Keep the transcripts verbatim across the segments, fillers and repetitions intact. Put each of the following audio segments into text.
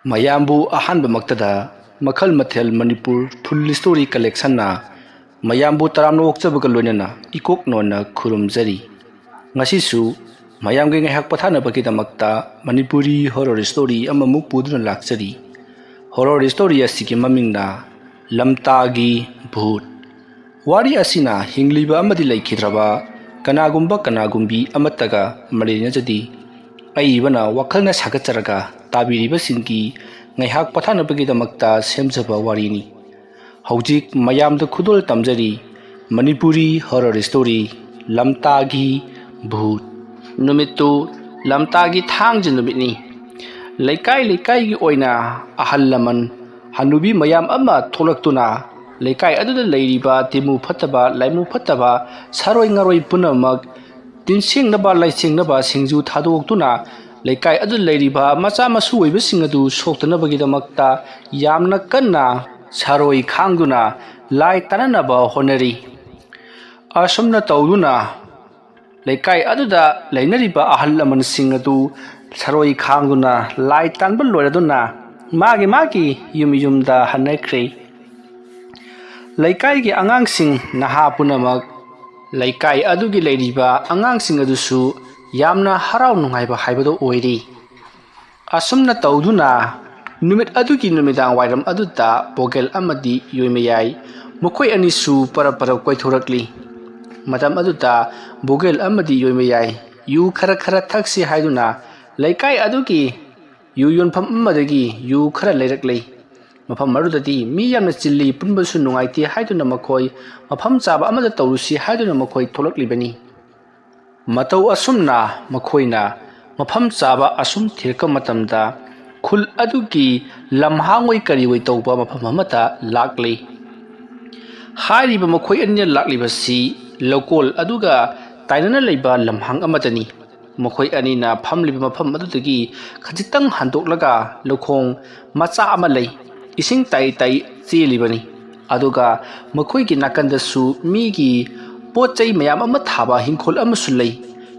ꯃꯌꯥꯝꯕꯨ ꯑꯍꯥꯟꯕꯃꯛꯇꯗ ꯃꯈꯜ ꯃꯊꯦꯜ ꯃꯅꯤꯄꯨꯔ ꯐꯨꯜ ꯁ꯭ꯇꯣꯔꯤ ꯀꯂꯦꯛꯁꯟꯅ ꯃꯌꯥꯝꯕꯨ ꯇꯔꯥꯝꯅ ꯑꯣꯛꯆꯕꯒ ꯂꯣꯏꯅꯅ ꯏꯀꯣꯛ ꯅꯣꯟꯅ ꯈꯨꯔꯨꯝꯖꯔꯤ꯫ ꯉꯁꯤꯁꯨ ꯃꯌꯥꯝꯒꯤ ꯉꯥꯏꯍꯥꯛ ꯄꯣꯊꯥꯅꯕꯒꯤꯗꯃꯛꯇ ꯃꯅꯤꯄꯨꯔꯤ ꯍꯣꯔꯣꯔ ꯁ꯭ꯇꯣꯔꯤ ꯑꯃꯃꯨꯛ ꯄꯨꯗꯨꯅ ꯂꯥꯛꯆꯔꯤ꯫ ꯍꯣꯔꯣꯔ ꯁ꯭ꯇꯣꯔꯤ ꯑꯁꯤꯒꯤ ꯃꯃꯤꯡꯅ ꯂꯝꯇꯥꯒꯤ ꯚꯨꯠ꯫ ꯋꯥꯔꯤ ꯑꯁꯤꯅ ꯍꯤꯡꯂꯤꯕ ꯑꯃꯗꯤ ꯂꯩꯈꯤꯗ꯭ꯔꯕ ꯀꯅꯥꯒꯨꯝꯕ ꯀꯅꯥꯒꯨꯝꯕꯤ ꯑꯃꯠꯇꯒ ꯃꯔꯤ ꯂꯩꯅꯖꯗꯦ꯫ ꯑꯏꯕꯅ ꯋꯥꯈꯜꯅ ꯁꯥꯒꯠꯆꯔꯒ ꯇꯥꯕꯤꯔꯤꯕꯁꯤꯡꯒꯤ ꯉꯥꯏꯍꯥꯛ ꯄꯣꯊꯥꯅꯕꯒꯤꯗꯃꯛꯇ ꯁꯦꯝꯖꯕ ꯋꯥꯔꯤꯅꯤ꯫ ꯍꯧꯖꯤꯛ ꯃꯌꯥꯝꯗ ꯈꯨꯗꯣꯜ ꯇꯝꯖꯔꯤ ꯃꯅꯤꯄꯨꯔꯤ ꯍꯣꯔꯣꯔ ꯁ꯭ꯇꯣꯔꯤ ꯂꯝꯇꯥꯒꯤ ꯚꯨꯠ꯫ ꯅꯨꯃꯤꯠꯇꯨ ꯂꯝꯇꯥꯒꯤ ꯊꯥꯡꯖ ꯅꯨꯃꯤꯠꯅꯤ꯫ ꯂꯩꯀꯥꯏ ꯂꯩꯀꯥꯏꯒꯤ ꯑꯣꯏꯅ ꯑꯍꯜ ꯂꯃꯟ ꯍꯅꯨꯕꯤ ꯃꯌꯥꯝ ꯑꯃ ꯊꯣꯛꯂꯛꯇꯨꯅ ꯂꯩꯀꯥꯏ ꯑꯗꯨꯗ ꯂꯩꯔꯤꯕ ꯇꯤꯃꯨ ꯐꯠꯇꯕ, ꯂꯥꯏꯃꯨ ꯐꯠꯇꯕ, ꯁꯥꯔꯣꯏ ꯉꯥꯔꯣꯏ ꯄꯨꯝꯅꯃꯛ ꯇꯤꯟꯁꯦꯡꯅꯕ ꯂꯥꯏꯁꯦꯡꯅꯕ ꯁꯤꯡꯖꯨ ꯊꯥꯗꯣꯛꯇꯨꯅ ꯂꯩꯀꯥꯏ ꯑꯗꯨꯗ ꯂꯩꯔꯤꯕ ꯃꯆꯥ ꯃꯁꯨ ꯑꯣꯏꯕꯁꯤꯡ ꯑꯗꯨ ꯁꯣꯛꯇꯅꯕꯒꯤꯗꯃꯛꯇ ꯌꯥꯝꯅ ꯀꯟꯅ ꯁꯥꯔꯣꯏ ꯈꯥꯡꯗꯨꯅ ꯂꯥꯏ ꯇꯥꯟꯅꯅꯕ ꯍꯣꯠꯅꯔꯤ꯫ ꯑꯁꯨꯝꯅ ꯇꯧꯗꯨꯅ ꯂꯩꯀꯥꯏ ꯑꯗꯨꯗ ꯂꯩꯅꯔꯤꯕ ꯑꯍꯜ ꯂꯃꯟꯁꯤꯡ ꯑꯗꯨ ꯁꯥꯔꯣꯏ ꯈꯥꯡꯗꯨꯅ ꯂꯥꯏ ꯇꯥꯟꯕ ꯂꯣꯏꯔꯗꯨꯅ ꯃꯥꯒꯤ ꯃꯥꯒꯤ ꯌꯨꯝ ꯌꯨꯝꯗ ꯍꯟꯅꯈ꯭ꯔꯦ꯫ ꯂꯩꯀꯥꯏꯒꯤ ꯑꯉꯥꯡꯁꯤꯡ ꯅꯍꯥ ꯄꯨꯝꯅꯃꯛ ꯂꯩꯀꯥꯏ ꯑꯗꯨꯒꯤ ꯂꯩꯔꯤꯕ ꯑꯉꯥꯡꯁꯤꯡ ꯑꯗꯨꯁꯨ ꯌꯥꯝꯅ ꯍꯔꯥꯎ ꯅꯨꯡꯉꯥꯏꯕ ꯍꯥꯏꯕꯗꯨ ꯑꯣꯏꯔꯤ꯫ ꯑꯁꯨꯝꯅ ꯇꯧꯗꯨꯅ ꯅꯨꯃꯤꯠ ꯑꯗꯨꯒꯤ ꯅꯨꯃꯤꯗꯥꯡ ꯋꯥꯏꯔꯝ ꯑꯗꯨꯗ ꯕꯣꯒꯦꯜ ꯑꯃꯗꯤ ꯌꯣꯏꯃꯌꯥꯏ ꯃꯈꯣꯏ ꯑꯅꯤꯁꯨ ꯄꯔꯞ ꯄꯔꯞ ꯀꯣꯏꯊꯣꯔꯛꯂꯤ꯫ ꯃꯇꯝ ꯑꯗꯨꯗ ꯕꯣꯒꯦꯜ ꯑꯃꯗꯤ ꯌꯣꯏꯃꯌꯥꯏ ꯌꯨ ꯈꯔ ꯈꯔ ꯊꯛꯁꯤ ꯍꯥꯏꯗꯨꯅ ꯂꯩꯀꯥꯏ ꯑꯗꯨꯒꯤ ꯌꯨ ꯌꯣꯟꯐꯝ ꯑꯃꯗꯒꯤ ꯌꯨ ꯈꯔ ꯂꯩꯔꯛꯂꯤ꯫ ꯃꯐꯝ ꯑꯗꯨꯗꯗꯤ ꯃꯤ ꯌꯥꯝꯅ ꯆꯤꯜꯂꯤ, ꯄꯨꯟꯕꯁꯨ ꯅꯨꯡꯉꯥꯏꯇꯦ ꯍꯥꯏꯗꯨꯅ ꯃꯈꯣꯏ ꯃꯐꯝ ꯆꯥꯕ ꯑꯃꯗ ꯇꯧꯔꯨꯁꯤ ꯍꯥꯏꯗꯨꯅ ꯃꯈꯣꯏ ꯊꯣꯛꯂꯛꯂꯤꯕꯅꯤ꯫ ꯃꯇꯧ ꯑꯁꯨꯝꯅ ꯃꯈꯣꯏꯅ ꯃꯐꯝ ꯆꯥꯕ ꯑꯁꯨꯝ ꯊꯤꯔꯛꯄ ꯃꯇꯝꯗ ꯈꯨꯜ ꯑꯗꯨꯒꯤ ꯂꯝꯍꯥꯡ ꯑꯣꯏ ꯀꯔꯤ ꯑꯣꯏ ꯇꯧꯕ ꯃꯐꯝ ꯑꯃꯗ ꯂꯥꯛꯂꯤ꯫ ꯍꯥꯏꯔꯤꯕ ꯃꯈꯣꯏ ꯑꯅꯤꯅ ꯂꯥꯛꯂꯤꯕꯁꯤ ꯂꯧꯀꯣꯜ ꯑꯗꯨꯒ ꯇꯥꯏꯅꯅ ꯂꯩꯕ ꯂꯝꯍꯥꯡ ꯑꯃꯗꯅꯤ꯫ ꯃꯈꯣꯏ ꯑꯅꯤꯅ ꯐꯝꯂꯤꯕ ꯃꯐꯝ ꯑꯗꯨꯗꯒꯤ ꯈꯖꯤꯛꯇꯪ ꯍꯟꯗꯣꯛꯂꯒ ꯂꯧꯈꯣꯡ ꯃꯆꯥ ꯑꯃ ꯂꯩ꯫ ꯏꯁꯤꯡ ꯇꯥꯏ ꯇꯥꯏ ꯆꯦꯜꯂꯤꯕꯅꯤ꯫ ꯑꯗꯨꯒ ꯃꯈꯣꯏꯒꯤ ꯅꯥꯀꯟꯗꯁꯨ ꯃꯤꯒꯤ ꯄꯣꯠ ꯆꯩ ꯃꯌꯥꯝ ꯑꯃ ꯊꯥꯕ ꯍꯤꯡꯈꯣꯜ ꯑꯃꯁꯨ ꯂꯩ꯫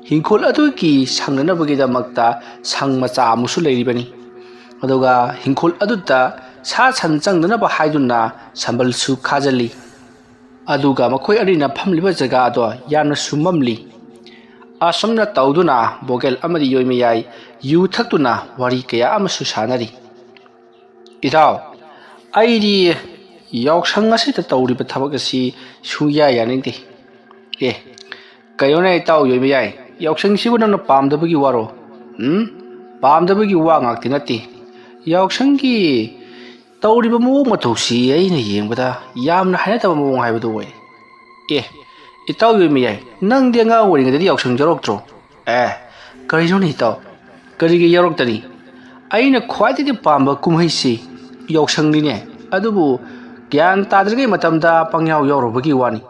ꯍꯤꯡꯈꯣꯜ ꯑꯗꯨꯒꯤ ꯁꯪꯅꯅꯕꯒꯤꯗꯃꯛꯇ ꯁꯪ ꯃꯆꯥ ꯑꯃꯁꯨ ꯂꯩꯔꯤꯕꯅꯤ꯫ ꯑꯗꯨꯒ ꯍꯤꯡꯈꯣꯜ ꯑꯗꯨꯗ ꯁꯥ ꯁꯟ ꯆꯪꯗꯅꯕ ꯍꯥꯏꯗꯨꯅ ꯁꯝꯕꯜꯁꯨ ꯈꯥꯖꯤꯜꯂꯤ꯫ ꯑꯗꯨꯒ ꯃꯈꯣꯏ ꯑꯅꯤꯅ ꯐꯝꯂꯤꯕ ꯖꯒꯥ ꯑꯗꯣ ꯌꯥꯝꯅꯁꯨ ꯃꯝꯂꯤ꯫ ꯑꯁꯨꯝꯅ ꯇꯧꯗꯨꯅ ꯕꯣꯒꯦꯜ ꯑꯃꯗꯤ ꯌꯣꯏꯃꯌꯥꯏ ꯌꯨ ꯊꯛꯇꯨꯅ ꯋꯥꯔꯤ ꯀꯌꯥ ꯑꯃꯁꯨ ꯁꯥꯟꯅꯔꯤ꯫ "ꯏꯇꯥꯎ, ꯑꯩꯗꯤ ꯌꯥꯎꯁꯪ ꯑꯁꯤꯗ ꯇꯧꯔꯤꯕ ꯊꯕꯛ ꯑꯁꯤ ꯁꯨꯡꯌꯥ ꯌꯥꯅꯤꯡꯗꯦ꯫" "ꯑꯦ, ꯀꯩꯅꯣꯅꯦ ꯏꯇꯥꯎ ꯌꯣꯏꯃꯌꯥꯏ, ꯌꯥꯎꯁꯪꯁꯤꯕꯨ ꯅꯪꯅ ꯄꯥꯝꯗꯕꯒꯤ ꯋꯥꯔꯣ?" "ꯎꯝ, ꯄꯥꯝꯗꯕꯒꯤ ꯋꯥ ꯉꯥꯛꯇꯤ ꯅꯠꯇꯦ꯫ ꯌꯥꯎꯁꯪꯒꯤ ꯇꯧꯔꯤꯕ ꯃꯑꯣꯡ ꯃꯇꯧꯁꯤ ꯑꯩꯅ ꯌꯦꯡꯕꯗ ꯌꯥꯝꯅ ꯍꯩꯅꯗꯕ ꯃꯑꯣꯡ ꯍꯥꯏꯕꯗꯨ ꯑꯣꯏ꯫" "ꯑꯦ, ꯏꯇꯥꯎ ꯌꯣꯏꯃꯌꯥꯏ, ꯅꯪꯗꯤ ꯑꯉꯥꯡ ꯑꯣꯏꯔꯤꯉꯩꯗꯗꯤ ꯌꯥꯎꯁꯪ ꯌꯥꯎꯔꯛꯇ꯭ꯔꯣ?" "ꯑꯦ, ꯀꯔꯤꯅꯣꯅꯦ ꯏꯇꯥꯎ, ꯀꯔꯤꯒꯤ ꯌꯥꯎꯔꯛꯇꯅꯤ? ꯑꯩꯅ ꯈ꯭ꯋꯥꯏꯗꯒꯤ ꯄꯥꯝꯕ ꯀꯨꯝꯍꯩꯁꯤ ꯌꯥꯎꯁꯪꯅꯤꯅꯦ꯫ ꯑꯗꯨꯕꯨ ꯒ꯭ꯌꯥꯟ ꯇꯥꯗ꯭ꯔꯤꯉꯩ ꯃꯇꯝꯗ ꯄꯪꯌꯥꯎ ꯌꯥꯎꯔꯨꯕꯒꯤ ꯋꯥꯅꯤ꯫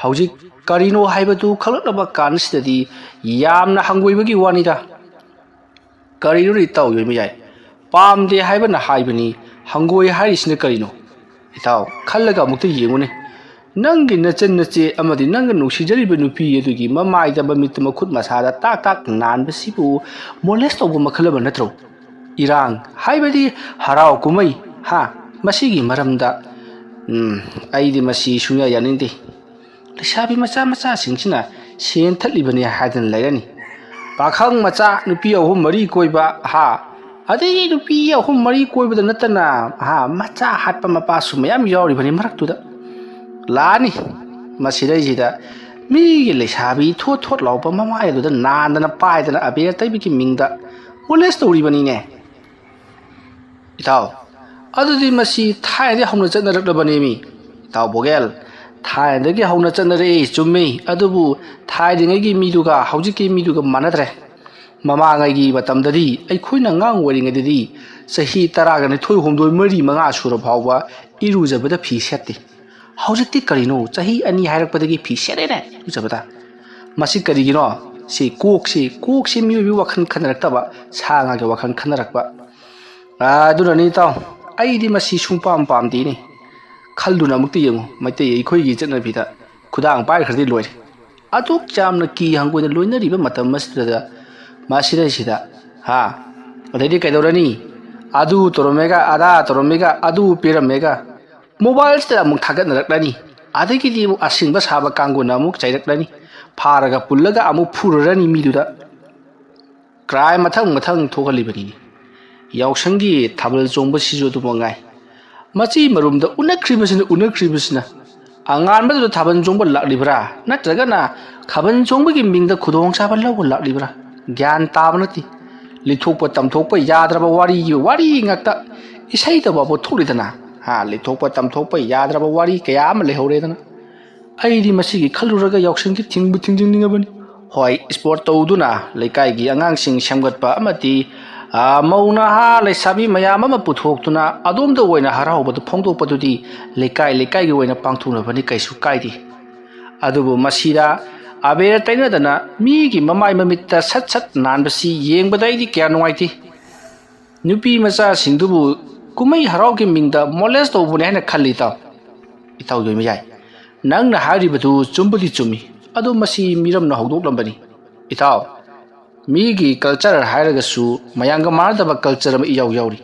ꯍꯧꯖꯤꯛ ꯀꯔꯤꯅꯣ ꯍꯥꯏꯕꯗꯨ ꯈꯪꯂꯛꯂꯕ ꯀꯥꯟꯁꯤꯗꯗꯤ ꯌꯥꯝꯅ ꯍꯪꯒꯣꯏꯕꯒꯤ ꯋꯥꯅꯤꯗ꯫" "ꯀꯔꯤꯅꯣꯅꯦ ꯏꯇꯥꯎ ꯌꯣꯏꯃꯌꯥꯏ? ꯄꯥꯝꯗꯦ ꯍꯥꯏꯕꯅ ꯍꯥꯏꯕꯅꯤ, ꯍꯪꯒꯣꯏ ꯍꯥꯏꯔꯤꯁꯤꯅ ꯀꯔꯤꯅꯣ? ꯏꯇꯥꯎ, ꯈꯜꯂꯒ ꯑꯃꯨꯛꯇ ꯌꯦꯡꯉꯨꯅꯦ꯫ ꯅꯪꯒꯤ ꯅꯆꯟ ꯅꯆꯦ ꯑꯃꯗꯤ ꯅꯪꯒ ꯅꯨꯡꯁꯤꯖꯔꯤꯕ ꯅꯨꯄꯤ ꯑꯗꯨꯒꯤ ꯃꯃꯥꯏꯗ, ꯃꯃꯤꯠꯇ, ꯃꯈꯨꯠ ꯃꯁꯥꯗ ꯇꯥꯛ ꯇꯥꯛ ꯅꯥꯟꯕꯁꯤꯕꯨ ꯃꯣꯂꯦꯁ ꯇꯧꯕ ꯃꯈꯜ ꯑꯃ ꯅꯠꯇ꯭ꯔꯣ? ꯏꯔꯥꯡ ꯍꯥꯏꯕꯗꯤ ꯍꯔꯥꯎ ꯀꯨꯝꯍꯩ, ꯍꯥ? ꯃꯁꯤꯒꯤ ꯃꯔꯝꯗ, ꯎꯝ, ꯑꯩꯗꯤ ꯃꯁꯤ ꯁꯨꯡꯌꯥ ꯌꯥꯅꯤꯡꯗꯦ꯫ ꯂꯩꯁꯥꯕꯤ ꯃꯆꯥ ꯃꯆꯥꯁꯤꯡꯁꯤꯅ ꯁꯦꯟ ꯊꯠꯂꯤꯕꯅꯤ ꯍꯥꯏꯗꯅ ꯂꯩꯔꯅꯤ꯫ ꯄꯥꯈꯪ ꯃꯆꯥ ꯅꯨꯄꯤ ꯑꯍꯨꯝ ꯃꯔꯤ ꯀꯣꯏꯕ, ꯍꯥ? ꯑꯗꯒꯤ ꯅꯨꯄꯤ ꯑꯍꯨꯝ ꯃꯔꯤ ꯀꯣꯏꯕꯗ ꯅꯠꯇꯅ, ꯍꯥ, ꯃꯆꯥ ꯍꯥꯠꯄ ꯃꯄꯥꯁꯨ ꯃꯌꯥꯝ ꯌꯥꯎꯔꯤꯕꯅꯤ ꯃꯔꯛꯇꯨꯗ꯫ ꯂꯥꯛꯑꯅꯤ ꯃꯁꯤꯗꯩꯁꯤꯗ ꯃꯤꯒꯤ ꯂꯩꯁꯥꯕꯤ ꯊꯣꯠ ꯊꯣꯠ ꯂꯥꯎꯕ ꯃꯃꯥꯏ ꯑꯗꯨꯗ ꯅꯥꯟꯗꯅ ꯄꯥꯏꯗꯅ ꯑꯕꯦꯔ ꯇꯩꯕꯒꯤ ꯃꯤꯡꯗ ꯃꯣꯂꯦꯁ ꯇꯧꯔꯤꯕꯅꯤꯅꯦ꯫" "ꯏꯇꯥꯎ, ꯑꯗꯨꯗꯤ ꯃꯁꯤ ꯊꯥꯏꯅꯗꯒꯤ ꯍꯧꯅ ꯆꯠꯅꯔꯛꯂꯕꯅꯦꯃꯤ꯫" "ꯏꯇꯥꯎ ꯕꯣꯒꯦꯜ, ꯊꯥꯏꯅꯗꯒꯤ ꯍꯧꯅ ꯆꯠꯅꯔꯛꯏ, ꯆꯨꯝꯃꯤ꯫ ꯑꯗꯨꯕꯨ ꯊꯥꯏꯅꯉꯩꯒꯤ ꯃꯤꯗꯨꯒ ꯍꯧꯖꯤꯛꯀꯤ ꯃꯤꯗꯨꯒ ꯃꯥꯟꯅꯗ꯭ꯔꯦ꯫ ꯃꯃꯥꯡꯉꯩꯒꯤ ꯃꯇꯝꯗꯗꯤ, ꯑꯩꯈꯣꯏꯅ ꯑꯉꯥꯡ ꯑꯣꯏꯔꯤꯉꯩꯗꯗꯤ ꯆꯍꯤ ꯇꯔꯥꯒ ꯅꯤꯊꯣꯏ, ꯍꯨꯝꯗꯣꯏ, ꯃꯔꯤ, ꯃꯉꯥ ꯁꯨꯔ ꯐꯥꯎꯕ ꯏꯔꯨꯖꯕꯗ ꯐꯤ ꯁꯦꯠꯇꯦ꯫ ꯍꯧꯖꯤꯛꯇꯤ ꯀꯔꯤꯅꯣ, ꯆꯍꯤ ꯑꯅꯤ ꯍꯥꯏꯔꯛꯄꯗꯒꯤ ꯐꯤ ꯁꯦꯠꯂꯦꯅꯦ ꯏꯔꯨꯖꯕꯗ꯫ ꯃꯁꯤ ꯀꯔꯤꯒꯤꯅꯣ? ꯁꯤ ꯀꯣꯛꯁꯤ, ꯀꯣꯛꯁꯤ ꯃꯤꯑꯣꯏꯕꯒꯤ ꯋꯥꯈꯜ ꯈꯟꯅꯔꯛꯇꯕ, ꯁꯥ ꯉꯥꯒꯤ ꯋꯥꯈꯜ ꯈꯟꯅꯔꯛꯄ꯫ ꯑꯥ, ꯑꯗꯨꯅꯅꯤ ꯏꯇꯥꯎ, ꯑꯩꯗꯤ ꯃꯁꯤ ꯁꯨꯡꯄꯥꯝ ꯄꯥꯝꯗꯦꯅꯦ꯫" ꯈꯜꯂꯨꯅ ꯑꯃꯨꯛꯇ ꯌꯦꯡꯉꯨ, ꯃꯩꯇꯩ ꯑꯩꯈꯣꯏꯒꯤ ꯆꯠꯅꯕꯤꯗ ꯈꯨꯗꯥꯡ ꯄꯥꯏꯈ꯭ꯔꯗꯤ ꯂꯣꯏꯔꯦ꯫ ꯑꯗꯨꯛ ꯌꯥꯝꯅ ꯀꯤ ꯍꯪꯒꯣꯏꯅ ꯂꯣꯏꯅꯔꯤꯕ ꯃꯇꯝ ꯑꯁꯤꯗ, ꯃꯁꯤꯗꯩꯁꯤꯗ, ꯍꯥ? ꯑꯗꯩꯗꯤ ꯀꯩꯗꯧꯔꯅꯤ? ꯑꯗꯨ ꯇꯧꯔꯝꯃꯦꯒ, ꯑꯗꯥ ꯇꯧꯔꯝꯃꯦꯒ, ꯑꯗꯨ ꯄꯤꯔꯝꯃꯦꯒ, ꯃꯣꯕꯥꯏꯜꯁꯤꯗ ꯑꯃꯨꯛ ꯊꯥꯒꯠꯅꯔꯛꯂꯅꯤ꯫ ꯑꯗꯒꯤꯗꯤ ꯑꯃꯨꯛ ꯑꯁꯤꯡꯕ ꯁꯥꯕ ꯀꯥꯡꯕꯨꯅ ꯑꯃꯨꯛ ꯆꯩꯔꯛꯂꯅꯤ꯫ ꯐꯥꯔꯒ ꯄꯨꯜꯂꯒ ꯑꯃꯨꯛ ꯐꯨꯔꯨꯔꯅꯤ ꯃꯤꯗꯨꯗ꯫ ꯀ꯭ꯔꯥꯏꯝ ꯃꯊꯪ ꯃꯊꯪ ꯊꯣꯛꯍꯜꯂꯤꯕꯅꯤꯅꯦ꯫ ꯌꯥꯎꯁꯪꯒꯤ ꯊꯥꯕꯜ ꯆꯣꯡꯕꯁꯤꯁꯨ ꯑꯗꯨꯃꯛ ꯉꯥꯏ꯫ ꯃꯆꯤ ꯃꯔꯨꯝꯗ ꯎꯅꯈ꯭ꯔꯤꯕꯁꯤꯅ ꯎꯅꯈ꯭ꯔꯤꯕꯁꯤꯅ꯫ ꯑꯉꯥꯟꯕꯗꯨꯗ ꯊꯥꯕꯜ ꯆꯣꯡꯕ ꯂꯥꯛꯂꯤꯕ꯭ꯔꯥ, ꯅꯠꯇ꯭ꯔꯒꯅ ꯊꯥꯕꯜ ꯆꯣꯡꯕꯒꯤ ꯃꯤꯡꯗ ꯈꯨꯗꯣꯡꯆꯥꯕ ꯂꯧꯕ ꯂꯥꯛꯂꯤꯕ꯭ꯔꯥ? ꯒ꯭ꯌꯥꯟ ꯇꯥꯕ ꯅꯠꯇꯦ꯫ ꯂꯤꯊꯣꯛꯄ ꯇꯝꯊꯣꯛꯄ ꯌꯥꯗ꯭ꯔꯕ ꯋꯥꯔꯤꯒꯤ ꯋꯥꯔꯤ ꯉꯥꯛꯇ꯫ ꯏꯁꯩꯗ ꯐꯥꯎꯕ ꯊꯣꯛꯂꯤꯗꯅ꯫ ꯍꯥ, ꯂꯤꯊꯣꯛꯄ ꯇꯝꯊꯣꯛꯄ ꯌꯥꯗ꯭ꯔꯕ ꯋꯥꯔꯤ ꯀꯌꯥ ꯑꯃ ꯂꯩꯍꯧꯔꯦꯗꯅ꯫ ꯑꯩꯗꯤ ꯃꯁꯤꯒꯤ ꯈꯜꯂꯨꯔꯒ ꯌꯥꯎꯁꯪꯒꯤ ꯊꯤꯡꯕꯨ ꯊꯤꯡꯖꯤꯟꯅꯤꯡꯉꯕꯅꯤ꯫ ꯍꯣꯏ, ꯏꯁꯄꯣꯔꯠ ꯇꯧꯗꯨꯅ ꯂꯩꯀꯥꯏꯒꯤ ꯑꯉꯥꯡꯁꯤꯡ ꯁꯦꯝꯒꯠꯄ ꯑꯃꯗꯤ, ꯑ, ꯃꯧ ꯅꯍꯥ ꯂꯩꯁꯥꯕꯤ ꯃꯌꯥꯝ ꯑꯃ ꯄꯨꯊꯣꯛꯇꯨꯅ ꯑꯗꯣꯝꯗ ꯑꯣꯏꯅ ꯍꯔꯥꯎꯕꯗꯨ ꯐꯣꯡꯗꯣꯛꯄꯗꯨꯗꯤ ꯂꯩꯀꯥꯏ ꯂꯩꯀꯥꯏꯒꯤ ꯑꯣꯏꯅ ꯄꯥꯡꯊꯣꯛꯅꯕꯅꯤ, ꯀꯩꯁꯨ ꯀꯥꯏꯗꯦ꯫ ꯑꯗꯨꯕꯨ ꯃꯁꯤꯗ ꯑꯕꯦꯔ ꯇꯩꯅꯗꯅ ꯃꯤꯒꯤ ꯃꯃꯥꯏ ꯃꯃꯤꯠꯇ ꯁꯠ ꯁꯠ ꯅꯥꯟꯕꯁꯤ ꯌꯦꯡꯕꯗ ꯑꯩꯗꯤ ꯀꯌꯥ ꯅꯨꯡꯉꯥꯏꯇꯦ꯫ ꯅꯨꯄꯤ ꯃꯆꯥꯁꯤꯡꯗꯨꯕꯨ ꯀꯨꯝꯍꯩ ꯍꯔꯥꯎꯒꯤ ꯃꯤꯡꯗ ꯃꯣꯂꯦꯁ ꯇꯧꯕꯅꯦ ꯍꯥꯏꯅ ꯈꯜꯂꯤ, ꯏꯇꯥꯎ꯫ ꯏꯇꯥꯎ ꯌꯣꯏꯃꯌꯥꯏ, ꯅꯪꯅ ꯍꯥꯏꯔꯤꯕꯗꯨ ꯆꯨꯝꯕꯗꯤ ꯆꯨꯝꯃꯤ, ꯑꯗꯨ ꯃꯁꯤ ꯃꯤꯔꯝꯅ ꯍꯧꯗꯣꯛꯂꯝꯕꯅꯤ꯫ ꯏꯇꯥꯎ, ꯃꯤꯒꯤ ꯀꯜꯆꯔ ꯍꯥꯏꯔꯒꯁꯨ ꯃꯌꯥꯝꯒ ꯃꯥꯟꯅꯗꯕ ꯀꯜꯆꯔ ꯑꯃ ꯏꯌꯥꯎ ꯌꯥꯎꯔꯤ꯫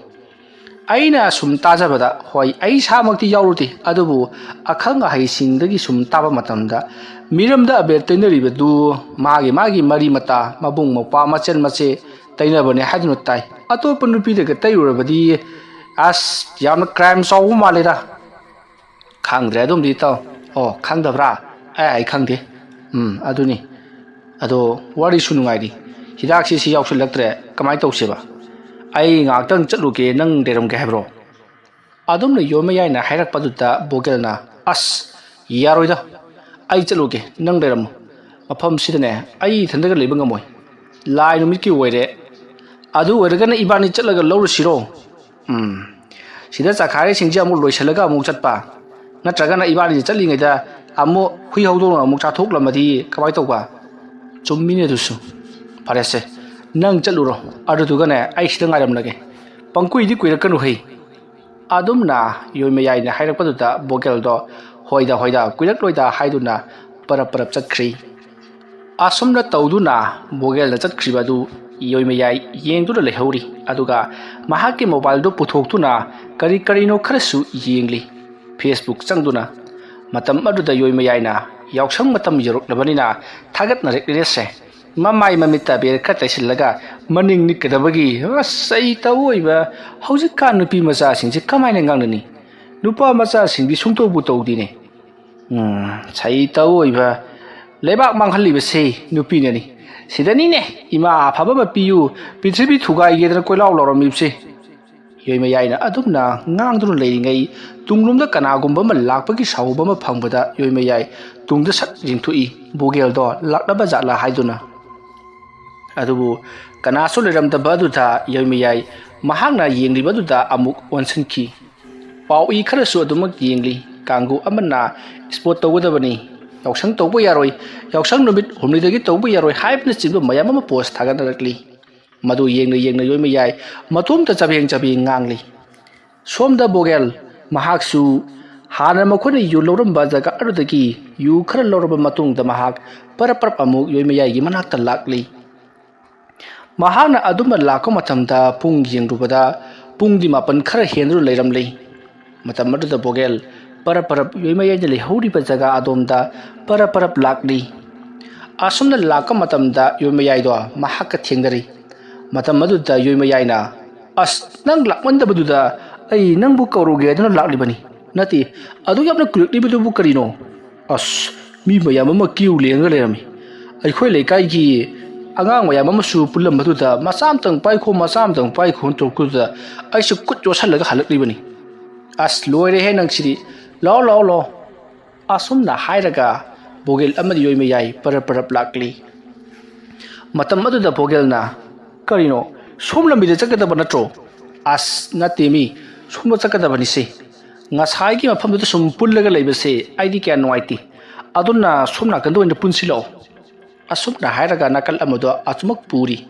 ꯑꯩꯅ ꯁꯨꯝ ꯇꯥꯖꯕꯗ, ꯍꯣꯏ, ꯑꯩ ꯏꯁꯥꯃꯛꯇꯤ ꯌꯥꯎꯔꯨꯗꯦ, ꯑꯗꯨꯕꯨ ꯑꯈꯪ ꯑꯍꯩꯁꯤꯡꯗꯒꯤ ꯁꯨꯝ ꯇꯥꯕ ꯃꯇꯝꯗ, ꯃꯤꯔꯝꯗ ꯑꯕꯦꯔ ꯇꯩꯅꯔꯤꯕꯗꯨ ꯃꯥꯒꯤ ꯃꯥꯒꯤ ꯃꯔꯤ ꯃꯇꯥ, ꯃꯕꯨꯡ ꯃꯧꯄ꯭ꯋꯥ, ꯃꯆꯟ ꯃꯆꯦ ꯇꯩꯅꯕꯅꯦ ꯍꯥꯏꯗꯨꯅ ꯇꯥꯏ꯫ ꯑꯇꯣꯞꯄ ꯅꯨꯄꯤꯗꯒ ꯇꯩꯔꯨꯔꯕꯗꯤ, ꯑꯁ, ꯌꯥꯝꯅ ꯀ꯭ꯔꯥꯏꯝ ꯆꯥꯎꯕ ꯃꯥꯜꯂꯦꯗ꯫ ꯈꯪꯗ꯭ꯔꯦ ꯑꯗꯨꯝꯗꯤ, ꯏꯇꯥꯎ꯫ ꯑꯣ, ꯈꯪꯗꯕ꯭ꯔꯥ? ꯑꯦ, ꯑꯩ ꯈꯪꯗꯦ꯫ ꯎꯝ, ꯑꯗꯨꯅꯤ꯫ ꯑꯗꯣ ꯋꯥꯔꯤꯁꯨ ꯅꯨꯡꯉꯥꯏꯔꯤ꯫ ꯍꯤꯗꯥꯛꯁꯤ ꯁꯤ ꯌꯥꯎꯁꯤꯜꯂꯛꯇ꯭ꯔꯦ, ꯀꯃꯥꯏꯅ ꯇꯧꯁꯦꯕ? ꯑꯩ ꯉꯥꯏꯍꯥꯛꯇꯪ ꯆꯠꯂꯨꯒꯦ, ꯅꯪ ꯂꯩꯔꯝꯒꯦ ꯍꯥꯏꯕ꯭ꯔꯣ? ꯑꯗꯨꯝꯅ ꯌꯣꯟꯕ ꯌꯥꯏꯅ ꯍꯥꯏꯔꯛꯄꯗꯨꯗ ꯕꯣꯒꯦꯜꯅ, "ꯑꯁ, ꯌꯥꯔꯣꯏꯗ, ꯑꯩ ꯆꯠꯂꯨꯒꯦ, ꯅꯪ ꯂꯩꯔꯝꯃꯨ꯫ ꯃꯐꯝꯁꯤꯗꯅꯦ ꯑꯩ ꯏꯊꯟꯗꯒ ꯂꯩꯕ ꯉꯝꯃꯣꯏ꯫ ꯂꯥꯏ ꯅꯨꯃꯤꯠꯀꯤ ꯑꯣꯏꯔꯦ꯫ ꯑꯗꯨ ꯑꯣꯏꯔꯒꯅ ꯏꯕꯥꯅꯤ ꯆꯠꯂꯒ ꯂꯧꯔꯨꯁꯤꯔꯣ?" ꯎꯝ, ꯁꯤꯗ ꯆꯈꯥꯏꯔꯤꯁꯤꯡꯁꯦ ꯑꯃꯨꯛ ꯂꯣꯏꯁꯤꯜꯂꯒ ꯑꯃꯨꯛ ꯆꯠꯄ, ꯅꯠꯇ꯭ꯔꯒꯅ ꯏꯕꯥꯅꯤ ꯆꯠꯂꯤꯉꯩꯗ ꯑꯃꯨꯛ ꯍꯨꯏ ꯍꯧꯗꯣꯡꯅ ꯑꯃꯨꯛ ꯆꯥꯊꯣꯛꯂꯝꯃꯗꯤ ꯀꯃꯥꯏꯅ ꯇꯧꯕ? ꯆꯨꯝꯃꯤꯅꯦ ꯑꯗꯨꯁꯨ꯫ ꯐꯔꯦꯁꯦ, ꯅꯪ ꯆꯠꯂꯨꯔꯣ, ꯑꯗꯨꯗꯨꯒꯅꯦ ꯑꯩ ꯁꯤꯗ ꯉꯥꯏꯔꯝꯂꯒꯦ꯫ ꯄꯪꯀꯨꯏꯗꯤ ꯀꯨꯏꯔꯛꯀꯅꯨ ꯍꯩ꯫ ꯑꯗꯨꯝꯅ ꯌꯣꯏꯃꯌꯥꯏꯅ ꯍꯥꯏꯔꯛꯄꯗꯨꯗ ꯕꯣꯒꯦꯜꯗꯣ ꯍꯣꯏꯗ ꯍꯣꯏꯗ ꯀꯨꯏꯔꯛꯂꯣꯏꯗ ꯍꯥꯏꯗꯨꯅ ꯄꯔꯞ ꯄꯔꯞ ꯆꯠꯈ꯭ꯔꯤ꯫ ꯑꯁꯨꯝꯅ ꯇꯧꯗꯨꯅ ꯕꯣꯒꯦꯜꯅ ꯆꯠꯈ꯭ꯔꯤꯕ ꯑꯗꯨ ꯌꯣꯏꯃꯌꯥꯏ ꯌꯦꯡꯗꯨꯅ ꯂꯩꯍꯧꯔꯤ꯫ ꯑꯗꯨꯒ ꯃꯍꯥꯛꯀꯤ ꯃꯣꯕꯥꯏꯜꯗꯨ ꯄꯨꯊꯣꯛꯇꯨꯅ ꯀꯔꯤ ꯀꯔꯤꯅꯣ ꯈꯔꯁꯨ ꯌꯦꯡꯂꯤ꯫ ꯐꯦꯁꯕꯨꯛ ꯆꯪꯗꯨꯅ꯫ ꯃꯇꯝ ꯑꯗꯨꯗ ꯌꯣꯏꯃꯌꯥꯏꯅ ꯌꯥꯎꯁꯪ ꯃꯇꯝ ꯌꯧꯔꯛꯂꯕꯅꯤꯅ ꯊꯥꯒꯠꯅꯔꯛꯂꯤꯅꯦꯁꯦ꯫ ꯃꯃꯥꯏ ꯃꯃꯤꯠꯇ ꯕꯦꯔ ꯈꯔ ꯇꯩꯁꯤꯜꯂꯒ ꯃꯅꯤꯡ ꯅꯤꯛꯀꯗꯕꯒꯤ꯫ ꯑꯁ, ꯑꯩ ꯇꯧꯑꯣꯏꯕ꯫ ꯍꯧꯖꯤꯛꯀꯥꯟ ꯅꯨꯄꯤ ꯃꯆꯥꯁꯤꯡꯁꯦ ꯀꯃꯥꯏꯅ ꯉꯥꯡꯅꯅꯤ? ꯅꯨꯄꯥ ꯃꯆꯥꯁꯤꯡꯗꯤ ꯁꯨꯡꯇꯧꯕꯨ ꯇꯧꯗꯦꯅꯦ꯫ ꯎꯝ, ꯁꯩꯇꯧ ꯑꯣꯏꯕ꯫ ꯂꯩꯕꯥꯛ ꯃꯥꯡꯍꯜꯂꯤꯕꯁꯤ ꯅꯨꯄꯤꯅꯅꯤ꯫ ꯁꯤꯗꯅꯤꯅꯦ ꯏꯃꯥ ꯑꯐꯕ ꯑꯃ ꯄꯤꯌꯨ, ꯄ꯭ꯔꯤꯊꯤꯕꯤ ꯊꯨꯒꯥꯏꯒꯦꯗꯅ ꯀꯣꯏꯂꯥꯎ ꯂꯥꯎꯔꯝꯃꯤꯕꯁꯤ꯫ ꯌꯣꯏꯃꯌꯥꯏꯅ ꯑꯗꯨꯝꯅ ꯉꯥꯡꯗꯨꯅ ꯂꯩꯔꯤꯉꯩ, ꯇꯨꯡꯂꯣꯝꯗ ꯀꯅꯥꯒꯨꯝꯕ ꯑꯃ ꯂꯥꯛꯄꯒꯤ ꯁꯥꯎꯕ ꯑꯃ ꯐꯪꯕꯗ ꯌꯣꯏꯃꯌꯥꯏ ꯇꯨꯡꯗ ꯁꯠ ꯌꯦꯡꯊꯣꯛꯏ, ꯕꯣꯒꯦꯜꯗꯣ ꯂꯥꯛꯂꯕ ꯖꯥꯠꯂꯥ ꯍꯥꯏꯗꯨꯅ꯫ ꯑꯗꯨꯕꯨ ꯀꯅꯥꯁꯨ ꯂꯩꯔꯝꯗꯕ ꯑꯗꯨꯗ ꯌꯣꯏꯃꯌꯥꯏ ꯃꯍꯥꯛꯅ ꯌꯦꯡꯂꯤꯕꯗꯨꯗ ꯑꯃꯨꯛ ꯑꯣꯟꯁꯤꯟꯈꯤ꯫ ꯄꯥꯎꯏ ꯈꯔꯁꯨ ꯑꯗꯨꯃꯛ ꯌꯦꯡꯂꯤ꯫ ꯀꯥꯡꯕꯨ ꯑꯃꯅ ꯁ꯭ꯄꯣꯔꯠ ꯇꯧꯒꯗꯕꯅꯤ, ꯌꯥꯎꯁꯪ ꯇꯧꯕ ꯌꯥꯔꯣꯏ, ꯌꯥꯎꯁꯪ ꯅꯨꯃꯤꯠ ꯍꯨꯝꯅꯤꯗꯒꯤ ꯇꯧꯕ ꯌꯥꯔꯣꯏ ꯍꯥꯏꯕꯅꯆꯤꯡꯕ ꯃꯌꯥꯝ ꯑꯃ ꯄꯣꯁ ꯊꯥꯒꯠꯅꯔꯛꯂꯤ꯫ ꯃꯗꯨ ꯌꯦꯡꯅ ꯌꯦꯡꯅ ꯌꯣꯏꯃꯌꯥꯏ ꯃꯇꯣꯝꯇ ꯆꯕꯦꯡ ꯆꯕꯦꯡ ꯉꯥꯡꯂꯤ꯫ ꯁꯣꯝꯗ ꯕꯣꯒꯦꯜ, ꯃꯍꯥꯛꯁꯨ ꯍꯥꯟꯅ ꯃꯈꯣꯏꯅ ꯌꯨ ꯂꯧꯔꯝꯕ ꯖꯒꯥ ꯑꯗꯨꯗꯒꯤ ꯌꯨ ꯈꯔ ꯂꯧꯔꯕ ꯃꯇꯨꯡꯗ ꯃꯍꯥꯛ ꯄꯔꯞ ꯄꯔꯞ ꯑꯃꯨꯛ ꯌꯣꯏꯃꯌꯥꯏꯒꯤ ꯃꯅꯥꯛꯇ ꯂꯥꯛꯂꯤ꯫ ꯃꯍꯥꯛꯅ ꯑꯗꯨꯝꯅ ꯂꯥꯛꯄ ꯃꯇꯝꯗ ꯄꯨꯡ ꯌꯦꯡꯂꯨꯕꯗ ꯄꯨꯡꯗꯤ ꯃꯥꯄꯟ ꯈꯔ ꯍꯦꯟꯗꯨꯅ ꯂꯩꯔꯝꯂꯤ꯫ ꯃꯇꯝ ꯑꯗꯨꯗ ꯕꯣꯒꯦꯜ ꯄꯔꯞ ꯄꯔꯞ ꯌꯣꯏꯃꯌꯥꯏꯗ ꯂꯩꯍꯧꯔꯤꯕ ꯖꯒꯥ ꯑꯗꯣꯝꯗ ꯄꯔꯞ ꯄꯔꯞ ꯂꯥꯛꯂꯤ꯫ ꯑꯁꯨꯝꯅ ꯂꯥꯛꯄ ꯃꯇꯝꯗ ꯌꯣꯏꯃꯌꯥꯏꯗꯣ ꯃꯍꯥꯛꯀ ꯊꯦꯡꯅꯔꯤ꯫ ꯃꯇꯝ ꯑꯗꯨꯗ ꯌꯣꯏꯃꯌꯥꯏꯅ, "ꯑꯁ, ꯅꯪ ꯂꯥꯛꯃꯟꯗꯕꯗꯨꯗ ꯑꯩ ꯅꯪꯕꯨ ꯀꯧꯔꯨꯒꯦ ꯍꯥꯏꯗꯨꯅ ꯂꯥꯛꯂꯤꯕꯅꯤ꯫ ꯅꯠꯇꯦ, ꯑꯗꯨ ꯌꯥꯝꯅ ꯀꯨꯏꯔꯛꯂꯤꯕꯗꯨꯕꯨ ꯀꯔꯤꯅꯣ? ꯑꯁ, ꯃꯤ ꯃꯌꯥꯝ ꯑꯃ ꯀ꯭ꯌꯨ ꯂꯦꯡꯉꯒ ꯂꯩꯔꯝꯃꯤ꯫ ꯑꯩꯈꯣꯏ ꯂꯩꯀꯥꯏꯒꯤ ꯑꯉꯥꯡ ꯃꯌꯥꯝ ꯑꯃꯁꯨ ꯄꯨꯜꯂꯝꯕꯗꯨꯗ ꯃꯆꯥ ꯑꯃꯇꯪ ꯄꯥꯏꯈꯣ, ꯃꯆꯥ ꯑꯃꯇꯪ ꯄꯥꯏꯈꯣꯅ ꯇꯧꯔꯛꯄꯗꯨꯗ ꯑꯩꯁꯨ ꯈꯨꯠ ꯌꯣꯠꯁꯜꯂꯒ ꯍꯜꯂꯛꯂꯤꯕꯅꯤ꯫ ꯑꯁ, ꯂꯣꯏꯔꯦꯍꯦ ꯅꯪꯁꯤꯗꯤ꯫ ꯂꯥꯛꯑꯣ, ꯂꯥꯛꯑꯣ, ꯂꯥꯛꯑꯣ꯫" ꯑꯁꯨꯝꯅ ꯍꯥꯏꯔꯒ ꯕꯣꯒꯦꯜ ꯑꯃꯗꯤ ꯌꯣꯏꯃꯌꯥꯏ ꯄꯔꯞ ꯄꯔꯞ ꯂꯥꯛꯂꯤ꯫ ꯃꯇꯝ ꯑꯗꯨꯗ ꯕꯣꯒꯦꯜꯅ, "ꯀꯔꯤꯅꯣ, ꯁꯣꯝ ꯂꯝꯕꯤꯗ ꯆꯠꯀꯗꯕ ꯅꯠꯇ꯭ꯔꯣ?" "ꯑꯁ, ꯅꯠꯇꯦ ꯃꯤ, ꯁꯣꯝꯗ ꯆꯠꯀꯗꯕꯅꯤꯁꯦ꯫ ꯉꯁꯥꯏꯒꯤ ꯃꯐꯝꯗꯨꯗ ꯁꯨꯝ ꯄꯨꯜꯂꯒ ꯂꯩꯕꯁꯦ ꯑꯩꯗꯤ ꯀꯌꯥ ꯅꯨꯡꯉꯥꯏꯇꯦ꯫ ꯑꯗꯨꯅ ꯁꯣꯝ ꯅꯥꯀꯟꯗ ꯑꯣꯏꯅ ꯄꯨꯟꯁꯤ ꯂꯥꯛꯑꯣ꯫" ꯑꯁꯨꯝꯅ ꯍꯥꯏꯔꯒ ꯅꯥꯀꯜ ꯑꯃꯗꯣ ꯑꯆꯨꯝꯃꯛ ꯄꯨꯔꯤ꯫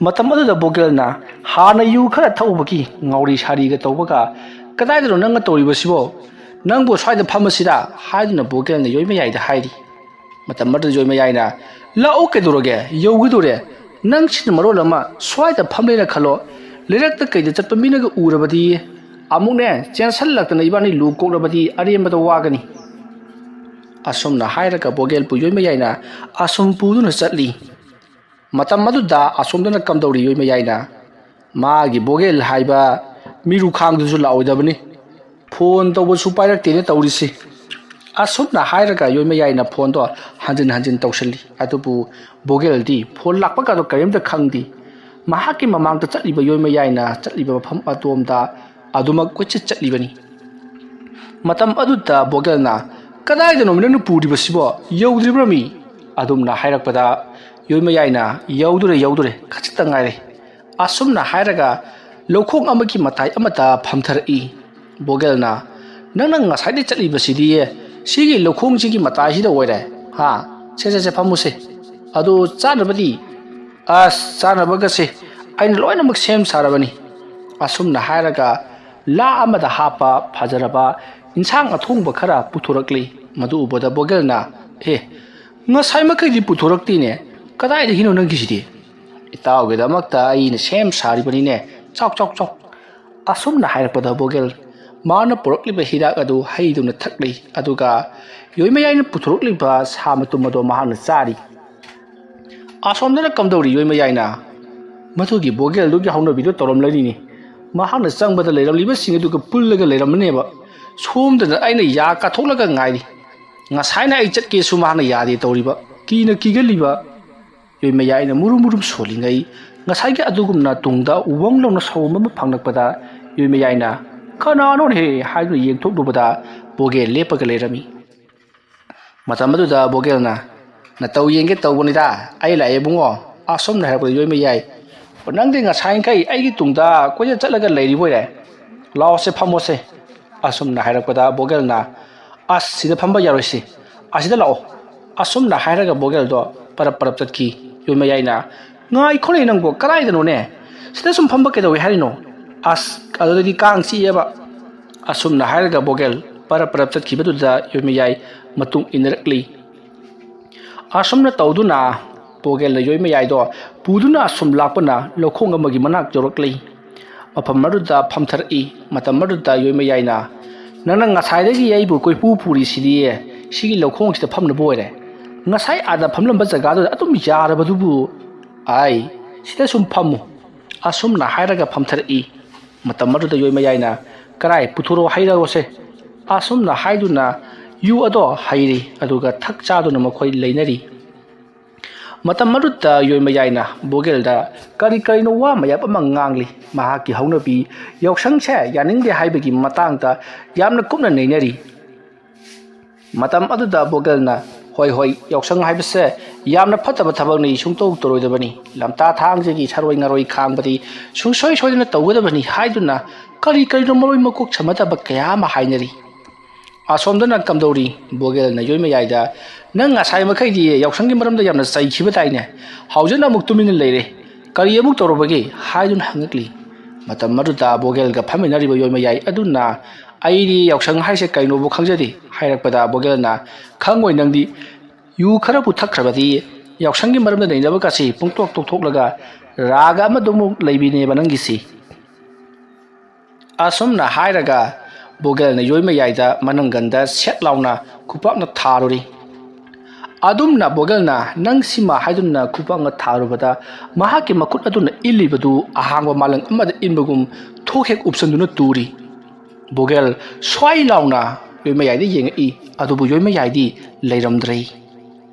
ꯃꯇꯝ ꯑꯗꯨꯗ ꯕꯣꯒꯦꯜꯅ ꯍꯥꯟꯅ ꯌꯨ ꯈꯔ ꯊꯛꯎꯕꯒꯤ ꯉꯥꯎꯔꯤ ꯁꯥꯔꯤꯒ ꯇꯧꯕꯒ, "ꯀꯗꯥꯏꯗꯅꯣ ꯅꯪꯅ ꯇꯧꯔꯤꯕꯁꯤꯕꯣ? ꯅꯪꯕꯨ ꯁ꯭ꯋꯥꯏꯗ ꯐꯝꯃꯁꯤꯔꯥ?" ꯍꯥꯏꯗꯨꯅ ꯕꯣꯒꯦꯜꯅ ꯌꯣꯏꯃꯌꯥꯏꯗ ꯍꯥꯏꯔꯤ꯫ ꯃꯇꯝ ꯑꯗꯨꯗ ꯌꯣꯏꯃꯌꯥꯏꯅ, "ꯂꯥꯛꯑꯣ, ꯀꯩꯗꯧꯔꯒꯦ? ꯌꯧꯒꯗꯧꯔꯦ꯫ ꯅꯪꯁꯤꯅ ꯃꯔꯣꯜ ꯑꯃ ꯁ꯭ꯋꯥꯏꯗ ꯐꯝꯂꯦꯅ ꯈꯜꯂꯣ, ꯂꯩꯔꯛꯇ ꯀꯩꯗ ꯆꯠꯄ ꯃꯤꯅꯒ ꯎꯔꯕꯗꯤ, ꯑꯃꯨꯛꯅꯦ ꯆꯦꯟꯁꯜꯂꯛꯇꯅ ꯏꯕꯥꯅꯤ ꯂꯨ ꯀꯣꯛꯂꯕꯗꯤ ꯑꯔꯦꯝꯕꯗ ꯋꯥꯒꯅꯤ꯫ ꯑꯁꯨꯝꯅ ꯍꯥꯏꯔꯒ ꯕꯣꯒꯦꯜꯕꯨ ꯌꯣꯏꯃꯌꯥꯏꯅ ꯑꯁꯨꯝ ꯄꯨꯗꯨꯅ ꯆꯠꯂꯤ꯫ ꯃꯇꯝ ꯑꯗꯨꯗ ꯑꯁꯣꯝꯗꯅ ꯀꯝꯗꯧꯔꯤ ꯌꯣꯏꯃꯌꯥꯏꯅ? ꯃꯥꯒꯤ ꯕꯣꯒꯦꯜ ꯍꯥꯏꯕ ꯃꯤꯔꯨꯈꯥꯡꯗꯨꯁꯨ ꯂꯥꯛꯑꯣꯏꯗꯕꯅꯤ꯫ ꯐꯣꯟ ꯇꯧꯕꯁꯨ ꯄꯥꯏꯔꯛꯇꯦꯅꯦ ꯇꯧꯔꯤꯁꯤ꯫ ꯑꯁꯨꯝꯅ ꯍꯥꯏꯔꯒ ꯌꯣꯏꯃꯌꯥꯏꯅ ꯐꯣꯟꯗꯣ ꯍꯟꯖꯤꯟ ꯍꯟꯖꯤꯟ ꯇꯧꯁꯜꯂꯤ꯫ ꯑꯗꯨꯕꯨ ꯕꯣꯒꯦꯜꯗꯤ ꯐꯣꯟ ꯂꯥꯛꯄꯒꯗꯣ ꯀꯔꯤꯝꯇ ꯈꯪꯗꯦ꯫ ꯃꯍꯥꯛꯀꯤ ꯃꯃꯥꯡꯗ ꯆꯠꯂꯤꯕ ꯌꯣꯏꯃꯌꯥꯏꯅ ꯆꯠꯂꯤꯕ ꯃꯐꯝ ꯑꯗꯣꯝꯗ ꯑꯗꯨꯃꯛ ꯀꯣꯏꯆꯠ ꯆꯠꯂꯤꯕꯅꯤ꯫ ꯃꯇꯝ ꯑꯗꯨꯗ ꯕꯣꯒꯦꯜꯅ, "ꯀꯗꯥꯏꯗꯅꯣ ꯅꯪꯅ ꯄꯨꯔꯤꯕꯁꯤꯕꯣ? ꯌꯧꯗ꯭ꯔꯤꯕ꯭ꯔꯥ ꯃꯤ?" ꯑꯗꯨꯝꯅ ꯍꯥꯏꯔꯛꯄꯗ ꯌꯣꯏꯃꯌꯥꯏꯅ, "ꯌꯧꯗꯣꯔꯦ, ꯌꯧꯗꯣꯔꯦ, ꯈꯖꯤꯛꯇ ꯉꯥꯏꯔꯦ"꯫ ꯑꯁꯨꯝꯅ ꯍꯥꯏꯔꯒ ꯂꯧꯈꯣꯡ ꯑꯃꯒꯤ ꯃꯇꯥꯏ ꯑꯃꯗ ꯐꯝꯊꯔꯛꯏ꯫ ꯕꯣꯒꯦꯜꯅ, "ꯅꯪꯅ ꯉꯁꯥꯏꯗꯩ ꯆꯠꯂꯤꯕꯁꯤꯗꯤ ꯁꯤꯒꯤ ꯂꯧꯈꯣꯡꯁꯤꯒꯤ ꯃꯇꯥꯏꯁꯤꯗ ꯑꯣꯏꯔꯦ, ꯍꯥ? ꯁꯦ, ꯁꯦ, ꯁꯦ, ꯐꯝꯃꯨꯁꯦ꯫ ꯑꯗꯨ ꯆꯥꯅꯕꯗꯤ?" "ꯑꯁ, ꯆꯥꯅꯕꯒꯁꯦ ꯑꯩꯅ ꯂꯣꯏꯅꯃꯛ ꯁꯦꯝ ꯁꯥꯔꯕꯅꯤ"꯫ ꯑꯁꯨꯝꯅ ꯍꯥꯏꯔꯒ ꯂꯥ ꯑꯃꯗ ꯍꯥꯞꯄ ꯐꯖꯔꯕ ꯏꯟꯁꯥꯡ ꯑꯊꯣꯡꯕ ꯈꯔ ꯄꯨꯊꯣꯔꯛꯂꯤ꯫ ꯃꯗꯨ ꯎꯕꯗ ꯕꯣꯒꯦꯜꯅ, "ꯑꯦ, ꯉꯁꯥꯏ ꯃꯈꯩꯗꯤ ꯄꯨꯊꯣꯔꯛꯇꯦꯅꯦ, ꯀꯗꯥꯏꯗꯒꯤꯅꯣ ꯅꯪꯒꯤꯁꯤꯗꯤ?" "ꯏꯇꯥꯎꯒꯤꯗꯃꯛꯇ ꯑꯩꯅ ꯁꯦꯝ ꯁꯥꯔꯤꯕꯅꯤꯅꯦ, ꯆꯥꯎ, ꯆꯥꯎ, ꯆꯥꯎ"꯫ ꯑꯁꯨꯝꯅ ꯍꯥꯏꯔꯛꯄꯗ ꯕꯣꯒꯦꯜ ꯃꯥꯅ ꯄꯨꯔꯛꯂꯤꯕ ꯍꯤꯗꯥꯛ ꯑꯗꯨ ꯍꯩꯗꯨꯅ ꯊꯛꯂꯤ, ꯑꯗꯨꯒ ꯌꯣꯏꯃꯌꯥꯏꯅ ꯄꯨꯊꯣꯔꯛꯂꯤꯕ ꯁꯥ ꯃꯇꯨꯝ ꯑꯗꯨ ꯃꯍꯥꯛꯅ ꯆꯥꯔꯤ꯫ ꯑꯁꯣꯝꯗꯅ ꯀꯝꯗꯧꯔꯤ ꯌꯣꯏꯃꯌꯥꯏꯅ? ꯃꯗꯨꯒꯤ ꯕꯣꯒꯦꯜꯗꯨꯒꯤ ꯍꯧꯅꯕꯤꯗꯨ ꯇꯧꯔꯝꯂꯅꯤꯅꯦ꯫ ꯃꯍꯥꯛꯅ ꯆꯪꯕꯗ ꯂꯩꯔꯝꯂꯤꯕꯁꯤꯡ ꯑꯗꯨꯒ ꯄꯨꯜꯂꯒ ꯂꯩꯔꯝꯃꯅꯦꯕ꯫ ꯁꯣꯝꯗꯅ ꯑꯩꯅ ꯌꯥ ꯀꯥꯊꯣꯛꯂꯒ ꯉꯥꯏꯔꯤ꯫ ꯉꯁꯥꯏꯅ ꯑꯩ ꯆꯠꯀꯦꯁꯨ ꯃꯍꯥꯛꯅ ꯌꯥꯗꯦ ꯇꯧꯔꯤꯕ꯫ ꯀꯤꯅ ꯀꯤꯒꯜꯂꯤꯕ꯫ ꯌꯣꯏꯃꯌꯥꯏꯅ ꯃꯨꯔꯨꯝ ꯃꯨꯔꯨꯝ ꯁꯣꯜꯂꯤꯉꯩ ꯉꯁꯥꯏꯒꯤ ꯑꯗꯨꯒꯨꯝꯅ ꯇꯨꯡꯗ ꯋꯪ ꯂꯥꯎꯅ ꯁꯥꯎ ꯑꯃ ꯐꯪꯂꯛꯄꯗ ꯌꯣꯏꯃꯌꯥꯏꯅ, "ꯀꯅꯥꯅꯣꯅꯦꯍꯦ?" ꯍꯥꯏꯗꯨꯅ ꯌꯦꯡꯊꯣꯛꯂꯨꯕꯗ ꯕꯣꯒꯦꯜ ꯂꯦꯞꯄꯒ ꯂꯩꯔꯝꯃꯤ꯫ ꯃꯇꯝ ꯑꯗꯨꯗ ꯕꯣꯒꯦꯜꯅ, "ꯅꯇꯧ ꯌꯦꯡꯒꯦ ꯇꯧꯕꯅꯤꯗ, ꯑꯩ ꯂꯥꯛꯑꯦ ꯏꯕꯨꯡꯉꯣ"꯫ ꯑꯁꯨꯝꯅ ꯍꯥꯏꯔꯛꯄꯗ ꯌꯣꯏꯃꯌꯥꯏ, "ꯅꯪꯗꯤ ꯉꯁꯥꯏꯈꯩ ꯑꯩꯒꯤ ꯇꯨꯡꯗ ꯀꯣꯏꯆꯠ ꯆꯠꯂꯒ ꯂꯩꯔꯤꯕꯣꯏꯔꯦ? ꯂꯥꯛꯑꯣꯁꯦ, ꯐꯝꯃꯣꯁꯦ"꯫ ꯑꯁꯨꯝꯅ ꯍꯥꯏꯔꯛꯄꯗ ꯕꯣꯒꯦꯜꯅ, "ꯑꯁ, ꯁꯤꯗ ꯐꯝꯕ ꯌꯥꯔꯣꯏꯁꯦ, ꯑꯁꯤꯗ ꯂꯥꯛꯑꯣ"꯫ ꯑꯁꯨꯝꯅ ꯍꯥꯏꯔꯒ ꯕꯣꯒꯦꯜꯗꯣ ꯄꯔꯞ ꯄꯔꯞ ꯆꯠꯈꯤ꯫ ꯌꯣꯏꯃꯌꯥꯏꯅ, "ꯉꯥꯏꯈꯣꯅꯦ ꯅꯪꯕꯣ, ꯀꯗꯥꯏꯗꯅꯣꯅꯦ? ꯁꯤꯗ ꯁꯨꯝ ꯐꯝꯕ ꯀꯩꯗꯧꯋꯦ ꯍꯥꯏꯔꯤꯅꯣ? ꯑꯁ, ꯑꯗꯨꯗꯗꯤ ꯀꯥꯡ ꯆꯤꯛꯑꯦꯕ"꯫ ꯑꯁꯨꯝꯅ ꯍꯥꯏꯔꯒ ꯕꯣꯒꯦꯜ ꯄꯔꯞ ꯄꯔꯞ ꯆꯠꯈꯤꯕꯗꯨꯗ ꯌꯣꯏꯃꯌꯥꯏ ꯃꯇꯨꯡ ꯏꯟꯅꯔꯛꯂꯤ꯫ ꯑꯁꯨꯝꯅ ꯇꯧꯗꯨꯅ ꯕꯣꯒꯦꯜꯅ ꯌꯣꯏꯃꯌꯥꯏꯗꯣ ꯄꯨꯗꯨꯅ ꯑꯁꯨꯝ ꯂꯥꯛꯄꯅ ꯂꯧꯈꯣꯡ ꯑꯃꯒꯤ ꯃꯅꯥꯛ ꯌꯧꯔꯛꯂꯤ꯫ ꯃꯐꯝ ꯑꯗꯨꯗ ꯐꯝꯊꯔꯛꯏ꯫ ꯃꯇꯝ ꯑꯗꯨꯗ ꯌꯣꯏꯃꯌꯥꯏꯅ, "ꯅꯪꯅ ꯉꯁꯥꯏꯗꯒꯤ ꯑꯩꯕꯨ ꯀꯣꯏꯄꯨ ꯄꯨꯔꯤꯁꯤꯗꯤ ꯁꯤꯒꯤ ꯂꯧꯈꯣꯡꯁꯤꯗ ꯐꯝꯅꯕ ꯑꯣꯏꯔꯦ꯫ ꯉꯁꯥꯏ ꯑꯥꯗ ꯐꯝꯂꯝꯕ ꯖꯒꯥꯗꯨꯗ ꯑꯗꯨꯝ ꯌꯥꯔꯕꯗꯨꯕꯨ꯫ ꯑꯥꯏ, ꯁꯤꯗ ꯁꯨꯝ ꯐꯝꯃꯨ"꯫ ꯑꯁꯨꯝꯅ ꯍꯥꯏꯔꯒ ꯐꯝꯊꯔꯛꯏ꯫ ꯃꯇꯝ ꯑꯗꯨꯗ ꯌꯣꯏꯃꯌꯥꯏꯅ, "ꯀꯔꯥꯏ, ꯄꯨꯊꯣꯔꯛꯑꯣ, ꯍꯩꯔꯛꯑꯣꯁꯦ"꯫ ꯑꯁꯨꯝꯅ ꯍꯥꯏꯗꯨꯅ ꯌꯨ ꯑꯗꯣ ꯍꯩꯔꯤ, ꯑꯗꯨꯒ ꯊꯛ ꯆꯥꯗꯨꯅ ꯃꯈꯣꯏ ꯂꯩꯅꯔꯤ꯫ ꯃꯇꯝ ꯑꯗꯨꯗ ꯌꯣꯏꯃꯌꯥꯏꯅ ꯕꯣꯒꯦꯜꯗ ꯀꯔꯤ ꯀꯔꯤꯅꯣ ꯋꯥ ꯃꯌꯥꯝ ꯑꯃ ꯉꯥꯡꯂꯤ꯫ ꯃꯍꯥꯛꯀꯤ ꯍꯧꯅꯕꯤ ꯌꯥꯎꯁꯪꯁꯦ ꯌꯥꯅꯤꯡꯗꯦ ꯍꯥꯏꯕꯒꯤ ꯃꯇꯥꯡꯗ ꯌꯥꯝꯅ ꯀꯨꯞꯅ ꯅꯩꯅꯔꯤ꯫ ꯃꯇꯝ ꯑꯗꯨꯗ ꯕꯣꯒꯦꯜꯅ, "ꯍꯣꯏ, ꯍꯣꯏ, ꯌꯥꯎꯁꯪ ꯍꯥꯏꯕꯁꯦ ꯌꯥꯝꯅ ꯐꯠꯇꯕ ꯊꯕꯛꯅꯤ, ꯁꯨꯡꯇꯧ ꯇꯧꯔꯣꯏꯗꯕꯅꯤ꯫ ꯂꯝꯇꯥ ꯊꯥꯡꯖꯒꯤ ꯁꯔꯣꯏ ꯉꯔꯣꯏ ꯈꯥꯡꯕꯗꯤ ꯁꯨꯡꯁꯣꯏ ꯁꯣꯏꯗꯅ ꯇꯧꯒꯗꯕꯅꯤ" ꯍꯥꯏꯗꯨꯅ ꯀꯔꯤ ꯀꯔꯤꯅꯣ ꯃꯔꯣꯏ ꯃꯀꯣꯛ ꯁꯝꯅꯗꯕ ꯀꯌꯥ ꯑꯃ ꯍꯥꯏꯅꯔꯤ꯫ ꯑꯁꯣꯝꯗꯅ ꯀꯝꯗꯧꯔꯤ? ꯕꯣꯒꯦꯜꯅ ꯌꯣꯏꯃꯌꯥꯏꯗ, "ꯅꯪ ꯉꯁꯥꯏ ꯃꯈꯩꯗꯤ ꯌꯥꯎꯁꯪꯒꯤ ꯃꯔꯝꯗ ꯌꯥꯝꯅ ꯆꯩꯈꯤꯕ ꯇꯥꯏꯅꯦ꯫ ꯍꯧꯖꯤꯛꯅ ꯑꯃꯨꯛ ꯇꯨꯃꯤꯟꯅ ꯂꯩꯔꯦ꯫ ꯀꯔꯤ ꯑꯃꯨꯛ ꯇꯧꯔꯨꯕꯒꯦ?" ꯍꯥꯏꯗꯨꯅ ꯍꯪꯉꯛꯂꯤ꯫ ꯃꯇꯝ ꯑꯗꯨꯗ ꯕꯣꯒꯦꯜꯒ ꯐꯝꯃꯤꯟꯅꯔꯤꯕ ꯌꯣꯏꯃꯌꯥꯏ ꯑꯗꯨꯅ, "ꯑꯩꯗꯤ ꯌꯥꯎꯁꯪ ꯍꯥꯏꯁꯦ ꯀꯩꯅꯣꯕꯨ ꯈꯪꯖꯗꯦ" ꯍꯥꯏꯔꯛꯄꯗ ꯕꯣꯒꯦꯜꯅ, "ꯈꯪꯉꯣꯏ ꯅꯪꯗꯤ꯫ ꯌꯨ ꯈꯔꯕꯨ ꯊꯛꯈ꯭ꯔꯕꯗꯤ ꯌꯥꯎꯁꯪꯒꯤ ꯃꯔꯝꯗ ꯅꯩꯅꯕꯒꯁꯤ ꯄꯨꯡꯇꯣꯛ ꯇꯣꯛꯊꯣꯛꯂꯒ ꯔꯥꯒ ꯑꯃꯗꯨꯃꯨꯛ ꯂꯩꯕꯤꯅꯦꯕ ꯅꯪꯒꯤꯁꯤ"꯫ ꯑꯁꯨꯝꯅ ꯍꯥꯏꯔꯒ ꯕꯣꯒꯦꯜꯅ ꯌꯣꯏꯃꯌꯥꯏꯗ ꯃꯅꯪꯒꯟꯗ ꯁꯦꯠ ꯂꯥꯎꯅ ꯈꯨꯄꯥꯛꯅ ꯊꯥꯔꯨꯔꯤ꯫ ꯑꯗꯨꯝꯅ ꯕꯣꯒꯦꯜꯅ "ꯅꯪ ꯁꯤꯃ" ꯍꯥꯏꯗꯨꯅ ꯈꯨꯄꯥꯛꯅ ꯊꯥꯔꯨꯕꯗ ꯃꯍꯥꯛꯀꯤ ꯃꯈꯨꯠ ꯑꯗꯨꯅ ꯏꯜꯂꯤꯕꯗꯨ ꯑꯍꯥꯡꯕ ꯃꯥꯂꯪ ꯑꯃꯗ ꯏꯟꯕꯒꯨꯝ ꯊꯣꯛ ꯍꯦꯛ ꯎꯞꯁꯟꯗꯨꯅ ꯇꯨꯔꯤ꯫ ꯕꯣꯒꯦꯜ ꯁ꯭ꯋꯥꯏ ꯂꯥꯎꯅ ꯌꯣꯏꯃꯌꯥꯏꯗ ꯌꯦꯡꯉꯛꯏ, ꯑꯗꯨꯕꯨ ꯌꯣꯏꯃꯌꯥꯏꯗꯤ ꯂꯩꯔꯝꯗ꯭ꯔꯦ꯫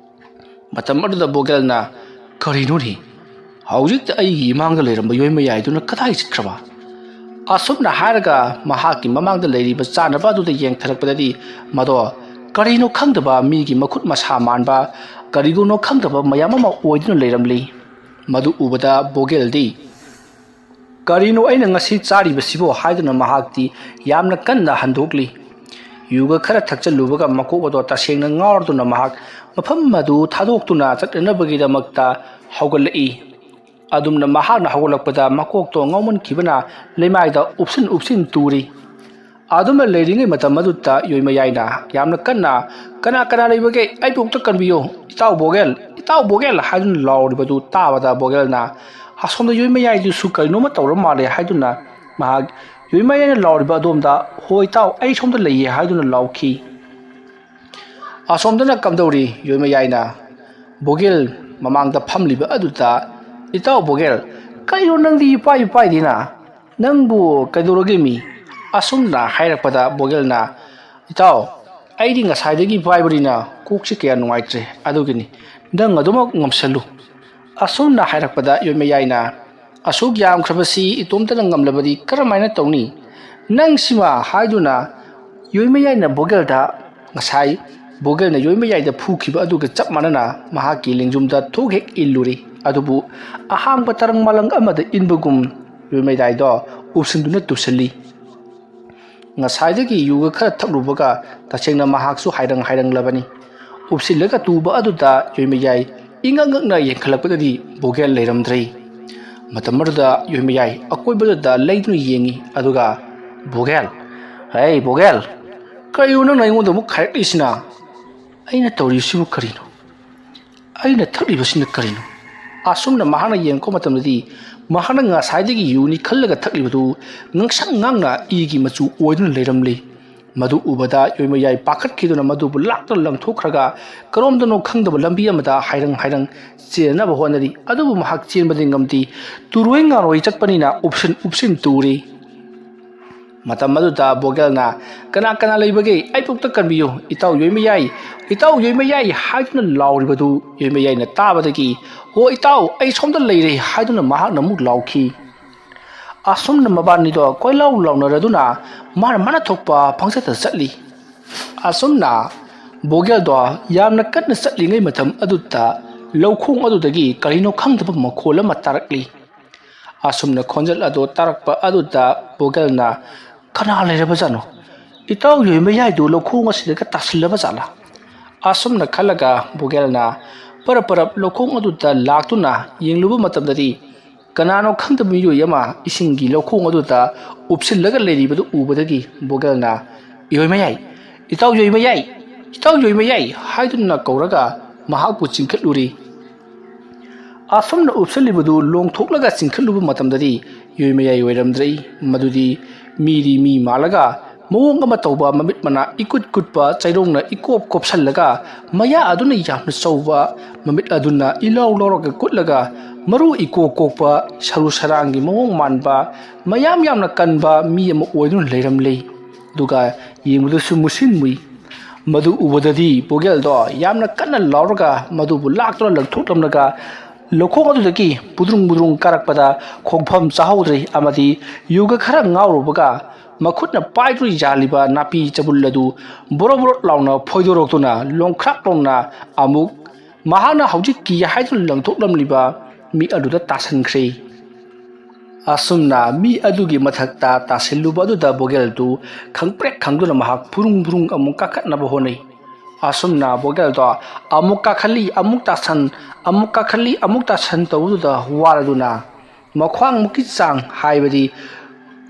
ꯃꯇꯝ ꯑꯗꯨꯗ ꯕꯣꯒꯦꯜꯅ, "ꯀꯔꯤꯅꯣꯅꯦ? ꯍꯧꯖꯤꯛꯇ ꯑꯩꯒꯤ ꯏꯃꯥꯡꯗ ꯂꯩꯔꯝꯕ ꯌꯣꯏꯃꯌꯥꯏꯗꯨꯅ ꯀꯗꯥꯏ ꯆꯠꯈ꯭ꯔꯕ?" ꯑꯁꯨꯝꯅ ꯍꯥꯏꯔꯒ ꯃꯍꯥꯛꯀꯤ ꯃꯃꯥꯡꯗ ꯂꯩꯔꯤꯕ ꯆꯥꯅꯕ ꯑꯗꯨꯗ ꯌꯦꯡꯊꯔꯛꯄꯗꯗꯤ ꯃꯗꯣ ꯀꯔꯤꯅꯣ ꯈꯪꯗꯕ ꯃꯤꯒꯤ ꯃꯈꯨꯠ ꯃꯁꯥ ꯃꯥꯟꯕ, ꯀꯔꯤꯒꯨꯝꯅꯣ ꯈꯪꯗꯕ ꯃꯌꯥꯝ ꯑꯃ ꯑꯣꯏꯗꯨꯅ ꯂꯩꯔꯝꯂꯤ꯫ ꯃꯗꯨ ꯎꯕꯗ ꯕꯣꯒꯦꯜꯗꯤ, "ꯀꯔꯤꯅꯣ ꯑꯩꯅ ꯉꯁꯤ ꯆꯥꯔꯤꯕꯁꯤꯕꯣ?" ꯍꯥꯏꯗꯨꯅ ꯃꯍꯥꯛꯇꯤ ꯌꯥꯝꯅ ꯀꯟꯅ ꯍꯟꯗꯣꯛꯂꯤ꯫ ꯌꯨꯒ ꯈꯔ ꯊꯛꯆꯜꯂꯨꯕꯒ ꯃꯀꯣꯛ ꯑꯗꯣ ꯇꯁꯦꯡꯅ ꯉꯥꯎꯔꯗꯨꯅ ꯃꯍꯥꯛ ꯃꯐꯝ ꯑꯗꯨ ꯊꯥꯗꯣꯛꯇꯨꯅ ꯆꯠꯅꯅꯕꯒꯤꯗꯃꯛꯇ ꯍꯧꯒꯠꯂꯛꯏ꯫ ꯑꯗꯨꯝꯅ ꯃꯍꯥꯛꯅ ꯍꯧꯒꯠꯂꯛꯄꯗ ꯃꯀꯣꯛꯇꯣ ꯉꯥꯎꯃꯟꯈꯤꯕꯅ ꯂꯩꯃꯥꯏꯗ ꯎꯞꯁꯤꯟ ꯎꯞꯁꯤꯟ ꯇꯨꯔꯤ꯫ ꯑꯗꯨꯝꯅ ꯂꯩꯔꯤꯉꯩ ꯃꯇꯝ ꯑꯗꯨꯗ ꯌꯣꯏꯃꯌꯥꯏꯅ ꯌꯥꯝꯅ ꯀꯟꯅ, "ꯀꯅꯥ ꯀꯅꯥ ꯂꯩꯕꯒꯦ? ꯑꯩꯕꯨ ꯑꯝꯇ ꯀꯟꯕꯤꯌꯨ, ꯏꯇꯥꯎ ꯕꯣꯒꯦꯜ, ꯏꯇꯥꯎ ꯕꯣꯒꯦꯜ" ꯍꯥꯏꯗꯨꯅ ꯂꯥꯎꯔꯤꯕꯗꯨ ꯇꯥꯕꯗ ꯕꯣꯒꯦꯜꯅ ꯑꯁꯣꯝꯗ ꯌꯣꯏꯃꯌꯥꯏꯗꯨꯁꯨ ꯀꯔꯤꯅꯣꯃ ꯇꯧꯔ ꯃꯥꯜꯂꯦ ꯍꯥꯏꯗꯨꯅ ꯃꯍꯥꯛ ꯌꯣꯏꯃꯌꯥꯏꯅ ꯂꯥꯎꯔꯤꯕ ꯑꯗꯣꯝꯗ, "ꯍꯣ ꯏꯇꯥꯎ, ꯑꯩ ꯁꯣꯝꯗ ꯂꯩꯌꯦ" ꯍꯥꯏꯗꯨꯅ ꯂꯥꯎꯈꯤ꯫ ꯑꯁꯣꯝꯗꯅ ꯀꯝꯗꯧꯔꯤ? ꯌꯣꯏꯃꯌꯥꯏꯅ ꯕꯣꯒꯦꯜ ꯃꯃꯥꯡꯗ ꯐꯝꯂꯤꯕ ꯑꯗꯨꯗ, "ꯏꯇꯥꯎ ꯕꯣꯒꯦꯜ, ꯀꯩꯅꯣ ꯅꯪꯗꯤ ꯏꯄꯥꯏ ꯏꯄꯥꯏꯗꯤꯅ? ꯅꯪꯕꯨ ꯀꯩꯗꯧꯔꯒꯦ ꯃꯤ?" ꯑꯁꯨꯝꯅ ꯍꯥꯏꯔꯛꯄꯗ ꯕꯣꯒꯦꯜꯅ, "ꯏꯇꯥꯎ, ꯑꯩꯗꯤ ꯉꯁꯥꯏꯗꯒꯤ ꯄꯥꯏꯕꯅꯤꯅ ꯀꯣꯛꯁꯤ ꯀꯌꯥ ꯅꯨꯡꯉꯥꯏꯇ꯭ꯔꯦ, ꯑꯗꯨꯒꯤꯅꯤ, ꯅꯪ ꯑꯗꯨꯃꯛ ꯉꯝꯁꯜꯂꯨ"꯫ ꯑꯁꯨꯝꯅ ꯍꯥꯏꯔꯛꯄꯗ ꯌꯣꯏꯃꯌꯥꯏꯅ, "ꯑꯁꯨꯛ ꯌꯥꯝꯈ꯭ꯔꯕꯁꯤ ꯏꯇꯣꯝꯇꯅ ꯉꯝꯂꯕꯗꯤ ꯀꯔꯝꯍꯥꯏꯅ ꯇꯧꯅꯤ? ꯅꯪꯁꯤꯃ" ꯍꯥꯏꯗꯨꯅ ꯌꯣꯏꯃꯌꯥꯏꯅ ꯕꯣꯒꯦꯜꯗ, ꯉꯁꯥꯏ ꯕꯣꯒꯦꯜꯅ ꯌꯣꯏꯃꯌꯥꯏꯗ ꯐꯨꯈꯤꯕ ꯑꯗꯨꯒ ꯆꯞ ꯃꯥꯟꯅꯅ ꯃꯍꯥꯛꯀꯤ ꯂꯦꯡꯖꯨꯝꯗ ꯊꯣꯛ ꯍꯦꯛ ꯏꯜꯂꯨꯔꯦ꯫ ꯑꯗꯨꯕꯨ ꯑꯍꯥꯡꯕ ꯇꯔꯪ ꯃꯥꯂꯪ ꯑꯃꯗ ꯏꯟꯕꯒꯨꯝ ꯌꯣꯏꯃꯌꯥꯏꯗꯣ ꯎꯞꯁꯤꯟꯗꯨꯅ ꯇꯨꯁꯤꯜꯂꯤ꯫ ꯉꯁꯥꯏꯗꯒꯤ ꯌꯨꯒ ꯈꯔ ꯊꯛꯂꯨꯕꯒ ꯇꯁꯦꯡꯅ ꯃꯍꯥꯛꯁꯨ ꯍꯥꯏꯔꯪ ꯍꯥꯏꯔꯪꯂꯕꯅꯤ꯫ ꯎꯞꯁꯤꯜꯂꯒ ꯇꯨꯕ ꯑꯗꯨꯗ ꯌꯣꯏꯃꯌꯥꯏ ꯏꯉꯛ ꯉꯛꯅ ꯌꯦꯡꯈꯠꯂꯛꯄꯗꯗꯤ ꯕꯣꯒꯦꯜ ꯂꯩꯔꯝꯗ꯭ꯔꯦ꯫ ꯃꯇꯝ ꯑꯗꯨꯗ ꯌꯣꯏꯃꯌꯥꯏ ꯑꯀꯣꯏꯕꯗꯨꯗ ꯂꯩꯗꯨꯅ ꯌꯦꯡꯉꯤ, ꯑꯗꯨꯒ, "ꯕꯣꯒꯦꯜ, ꯍꯦ ꯕꯣꯒꯦꯜ, ꯀꯔꯤꯅꯣ ꯅꯪꯅ ꯑꯩꯉꯣꯟꯗ ꯑꯃꯨꯛ ꯈꯥꯏꯔꯛꯂꯤꯁꯤꯅ? ꯑꯩꯅ ꯇꯧꯔꯤꯕꯁꯤꯕꯨ ꯀꯔꯤꯅꯣ? ꯑꯩꯅ ꯊꯛꯂꯤꯕꯁꯤꯅ ꯀꯔꯤꯅꯣ?" ꯑꯁꯨꯝꯅ ꯃꯍꯥꯛꯅ ꯌꯦꯡꯉꯛꯄ ꯃꯇꯝꯗꯗꯤ ꯃꯍꯥꯛꯅ ꯉꯁꯥꯏꯗꯒꯤ ꯌꯨꯅꯤ ꯈꯜꯂꯒ ꯊꯛꯂꯤꯕꯗꯨ ꯉꯥꯡꯁꯪ ꯉꯥꯡꯅ ꯏꯒꯤ ꯃꯆꯨ ꯑꯣꯏꯗꯨꯅ ꯂꯩꯔꯝꯂꯤ꯫ ꯃꯗꯨ ꯎꯕꯗ ꯌꯣꯏꯃꯌꯥꯏ ꯄꯥꯈꯠꯈꯤꯗꯨꯅ ꯃꯗꯨꯕꯨ ꯂꯥꯛꯇꯨꯅ ꯂꯪꯊꯣꯛꯈ꯭ꯔꯒ ꯀꯔꯣꯝꯗꯅꯣ ꯈꯪꯗꯕ ꯂꯝꯕꯤ ꯑꯃꯗ ꯍꯥꯏꯔꯪ ꯍꯥꯏꯔꯪ ꯆꯦꯟꯅꯕ ꯍꯣꯠꯅꯔꯤ꯫ ꯑꯗꯨꯕꯨ ꯃꯍꯥꯛ ꯆꯦꯟꯕꯗꯤ ꯉꯝꯗꯦ꯫ ꯇꯨꯔꯣꯏ ꯉꯥꯔꯣꯏ ꯆꯠꯄꯅꯤꯅ ꯎꯞꯁꯤꯟ ꯎꯞꯁꯤꯟ ꯇꯨꯔꯤ꯫ ꯃꯇꯝ ꯑꯗꯨꯗ ꯕꯣꯒꯦꯜꯅ, "ꯀꯅꯥ ꯀꯅꯥ ꯂꯩꯕꯒꯦ? ꯑꯩꯕꯨ ꯑꯝꯇ ꯀꯟꯕꯤꯌꯨ, ꯏꯇꯥꯎ ꯌꯣꯏꯃꯌꯥꯏ, ꯏꯇꯥꯎ ꯌꯣꯏꯃꯌꯥꯏ" ꯍꯥꯏꯗꯨꯅ ꯂꯥꯎꯔꯤꯕꯗꯨ ꯌꯣꯏꯃꯌꯥꯏꯅ ꯇꯥꯕꯗꯒꯤ, "ꯍꯣ ꯏꯇꯥꯎ, ꯑꯩ ꯁꯣꯝꯗ ꯂꯩꯔꯦ" ꯍꯥꯏꯗꯨꯅ ꯃꯍꯥꯛꯅ ꯑꯃꯨꯛ ꯂꯥꯎꯈꯤ꯫ ꯑꯁꯨꯝꯅ ꯃꯕꯥꯅꯤꯗꯣ ꯀꯣꯏꯂꯥꯎ ꯂꯥꯎꯅꯔꯗꯨꯅ ꯃꯥꯅ ꯃꯥꯅ ꯊꯣꯛꯄ ꯄꯪꯆꯠꯇ ꯆꯠꯂꯤ꯫ ꯑꯁꯨꯝꯅ ꯕꯣꯒꯦꯜꯗꯣ ꯌꯥꯝꯅ ꯀꯟꯅ ꯆꯠꯂꯤꯉꯩ ꯃꯇꯝ ꯑꯗꯨꯗ ꯂꯧꯈꯣꯡ ꯑꯗꯨꯗꯒꯤ ꯀꯔꯤꯅꯣ ꯈꯪꯗꯕ ꯃꯈꯣꯜ ꯑꯃ ꯇꯥꯔꯛꯂꯤ꯫ ꯑꯁꯨꯝꯅ ꯈꯣꯟꯖꯦꯜ ꯑꯗꯨ ꯇꯥꯔꯛꯄ ꯑꯗꯨꯗ ꯕꯣꯒꯦꯜꯅ, "ꯀꯅꯥ ꯂꯩꯔꯕꯖꯥꯠꯅꯣ? ꯏꯇꯥꯎ ꯌꯣꯏꯃꯌꯥꯏꯗꯨ ꯂꯧꯈꯣꯡ ꯑꯁꯤꯗꯒ ꯇꯥꯁꯤꯜꯂꯕ ꯖꯥꯠꯂꯥ?" ꯑꯁꯨꯝꯅ ꯈꯜꯂꯒ ꯕꯣꯒꯦꯜꯅ ꯄꯔꯞ ꯄꯔꯞ ꯂꯧꯈꯣꯡ ꯑꯗꯨꯗ ꯂꯥꯛꯇꯨꯅ ꯌꯦꯡꯂꯨꯕ ꯃꯇꯝꯗꯗꯤ ꯀꯅꯥꯅꯣ ꯈꯪꯗꯕ ꯃꯤꯑꯣꯏ ꯑꯃ ꯏꯁꯤꯡꯒꯤ ꯂꯧꯈꯣꯡ ꯑꯗꯨꯗ ꯎꯞꯁꯤꯜꯂꯒ ꯂꯩꯔꯤꯕꯗꯨ ꯎꯕꯗꯒꯤ ꯕꯣꯒꯦꯜꯅ, "ꯌꯣꯏꯃꯌꯥꯏ, ꯏꯇꯥꯎ ꯌꯣꯏꯃꯌꯥꯏ, ꯏꯇꯥꯎ ꯌꯣꯏꯃꯌꯥꯏ" ꯍꯥꯏꯗꯨꯅ ꯀꯧꯔꯒ ꯃꯍꯥꯛꯄꯨ ꯆꯤꯡꯈꯠꯂꯨꯔꯤ꯫ ꯑꯁꯨꯝꯅ ꯎꯞꯁꯤꯜꯂꯤꯕꯗꯨ ꯂꯣꯡꯊꯣꯛꯂꯒ ꯆꯤꯡꯈꯠꯂꯨꯕ ꯃꯇꯝꯗꯗꯤ ꯌꯣꯏꯃꯌꯥꯏ ꯑꯣꯏꯔꯝꯗ꯭ꯔꯦ꯫ ꯃꯗꯨꯗꯤ ꯃꯤꯗꯤ ꯃꯤ ꯃꯥꯜꯂꯒ ꯃꯑꯣꯡ ꯑꯃ ꯇꯧꯕ, ꯃꯃꯤꯠ ꯃꯅꯥ ꯏꯀꯨꯠ ꯀꯨꯠꯄ, ꯆꯩꯔꯣꯡꯅ ꯏꯀꯣꯞ ꯀꯣꯞꯁꯜꯂꯒ, ꯃꯌꯥ ꯑꯗꯨꯅ ꯌꯥꯝꯅ ꯆꯥꯎꯕ, ꯃꯃꯤꯠ ꯑꯗꯨꯅ ꯏꯂꯥꯎ ꯂꯥꯎꯔꯒ ꯀꯨꯠꯂꯒ, ꯃꯔꯨ ꯏꯀꯣꯛ ꯀꯣꯛꯄ, ꯁꯔꯨ ꯁꯔꯥꯡꯒꯤ ꯃꯑꯣꯡ ꯃꯥꯟꯕ, ꯃꯌꯥꯝ ꯌꯥꯝꯅ ꯀꯟꯕ ꯃꯤ ꯑꯃ ꯑꯣꯏꯗꯨꯅ ꯂꯩꯔꯝꯂꯦ꯫ ꯑꯗꯨꯒ ꯌꯦꯡꯕꯗꯁꯨ ꯃꯨꯁꯤꯟ ꯃꯨꯏ꯫ ꯃꯗꯨ ꯎꯕꯗꯗꯤ ꯕꯣꯒꯦꯜꯗꯣ ꯌꯥꯝꯅ ꯀꯟꯅ ꯂꯥꯎꯔꯒ ꯃꯗꯨꯕꯨ ꯂꯥꯛꯇꯨꯅ ꯂꯪꯊꯣꯛꯂꯝꯂꯒ, ꯂꯧꯈꯣꯡ ꯑꯗꯨꯗꯒꯤ ꯕꯨꯗ꯭ꯔꯨꯡ ꯕꯨꯗ꯭ꯔꯨꯡ ꯀꯥꯔꯛꯄꯗ ꯈꯣꯡꯐꯝ ꯆꯥꯍꯧꯗ꯭ꯔꯦ ꯑꯃꯗꯤ ꯌꯨꯒ ꯈꯔ ꯉꯥꯎꯔꯨꯕꯒ ꯃꯈꯨꯠꯅ ꯄꯥꯏꯗꯨꯅ ꯌꯥꯜꯂꯤꯕ ꯅꯥꯄꯤ ꯆꯕꯨꯜ ꯑꯗꯨ ꯕꯣꯔꯣ ꯕꯣꯔꯣ ꯂꯥꯎꯅ ꯐꯣꯏꯗꯣꯔꯛꯇꯨꯅ ꯂꯣꯡꯈ꯭ꯔꯥꯛ ꯂꯣꯡꯅ ꯑꯃꯨꯛ ꯃꯍꯥꯛꯅ ꯍꯧꯖꯤꯛ ꯀꯤ ꯍꯥꯏꯗꯨꯅ ꯂꯪꯊꯣꯛꯂꯝꯂꯤꯕ ꯃꯤ ꯑꯗꯨꯗ ꯇꯥꯁꯟꯈ꯭ꯔꯦ꯫ ꯑꯁꯨꯝꯅ ꯃꯤ ꯑꯗꯨꯒꯤ ꯃꯊꯛꯇ ꯇꯥꯁꯤꯜꯂꯨꯕ ꯑꯗꯨꯗ ꯕꯣꯒꯦꯜꯗꯨ ꯈꯪꯄ꯭ꯔꯦꯛ ꯈꯪꯗꯨꯅ ꯃꯍꯥꯛ ꯐꯨꯔꯨꯡ ꯐꯨꯔꯨꯡ ꯑꯃꯨꯛ ꯀꯥꯈꯠꯅꯕ ꯍꯣꯠꯅꯩ꯫ ꯑꯁꯨꯝꯅ ꯕꯣꯒꯦꯜꯗꯣ ꯑꯃꯨꯛ ꯀꯥꯈꯠꯂꯤ, ꯑꯃꯨꯛ ꯇꯥꯁꯟ, ꯑꯃꯨꯛ ꯀꯥꯈꯠꯂꯤ, ꯑꯃꯨꯛ ꯇꯥꯁꯟ ꯇꯧꯕꯗꯨꯗ ꯋꯥꯔꯗꯨꯅ ꯃꯈ꯭ꯋꯥꯡꯃꯨꯛꯀꯤ ꯆꯥꯡ, ꯍꯥꯏꯕꯗꯤ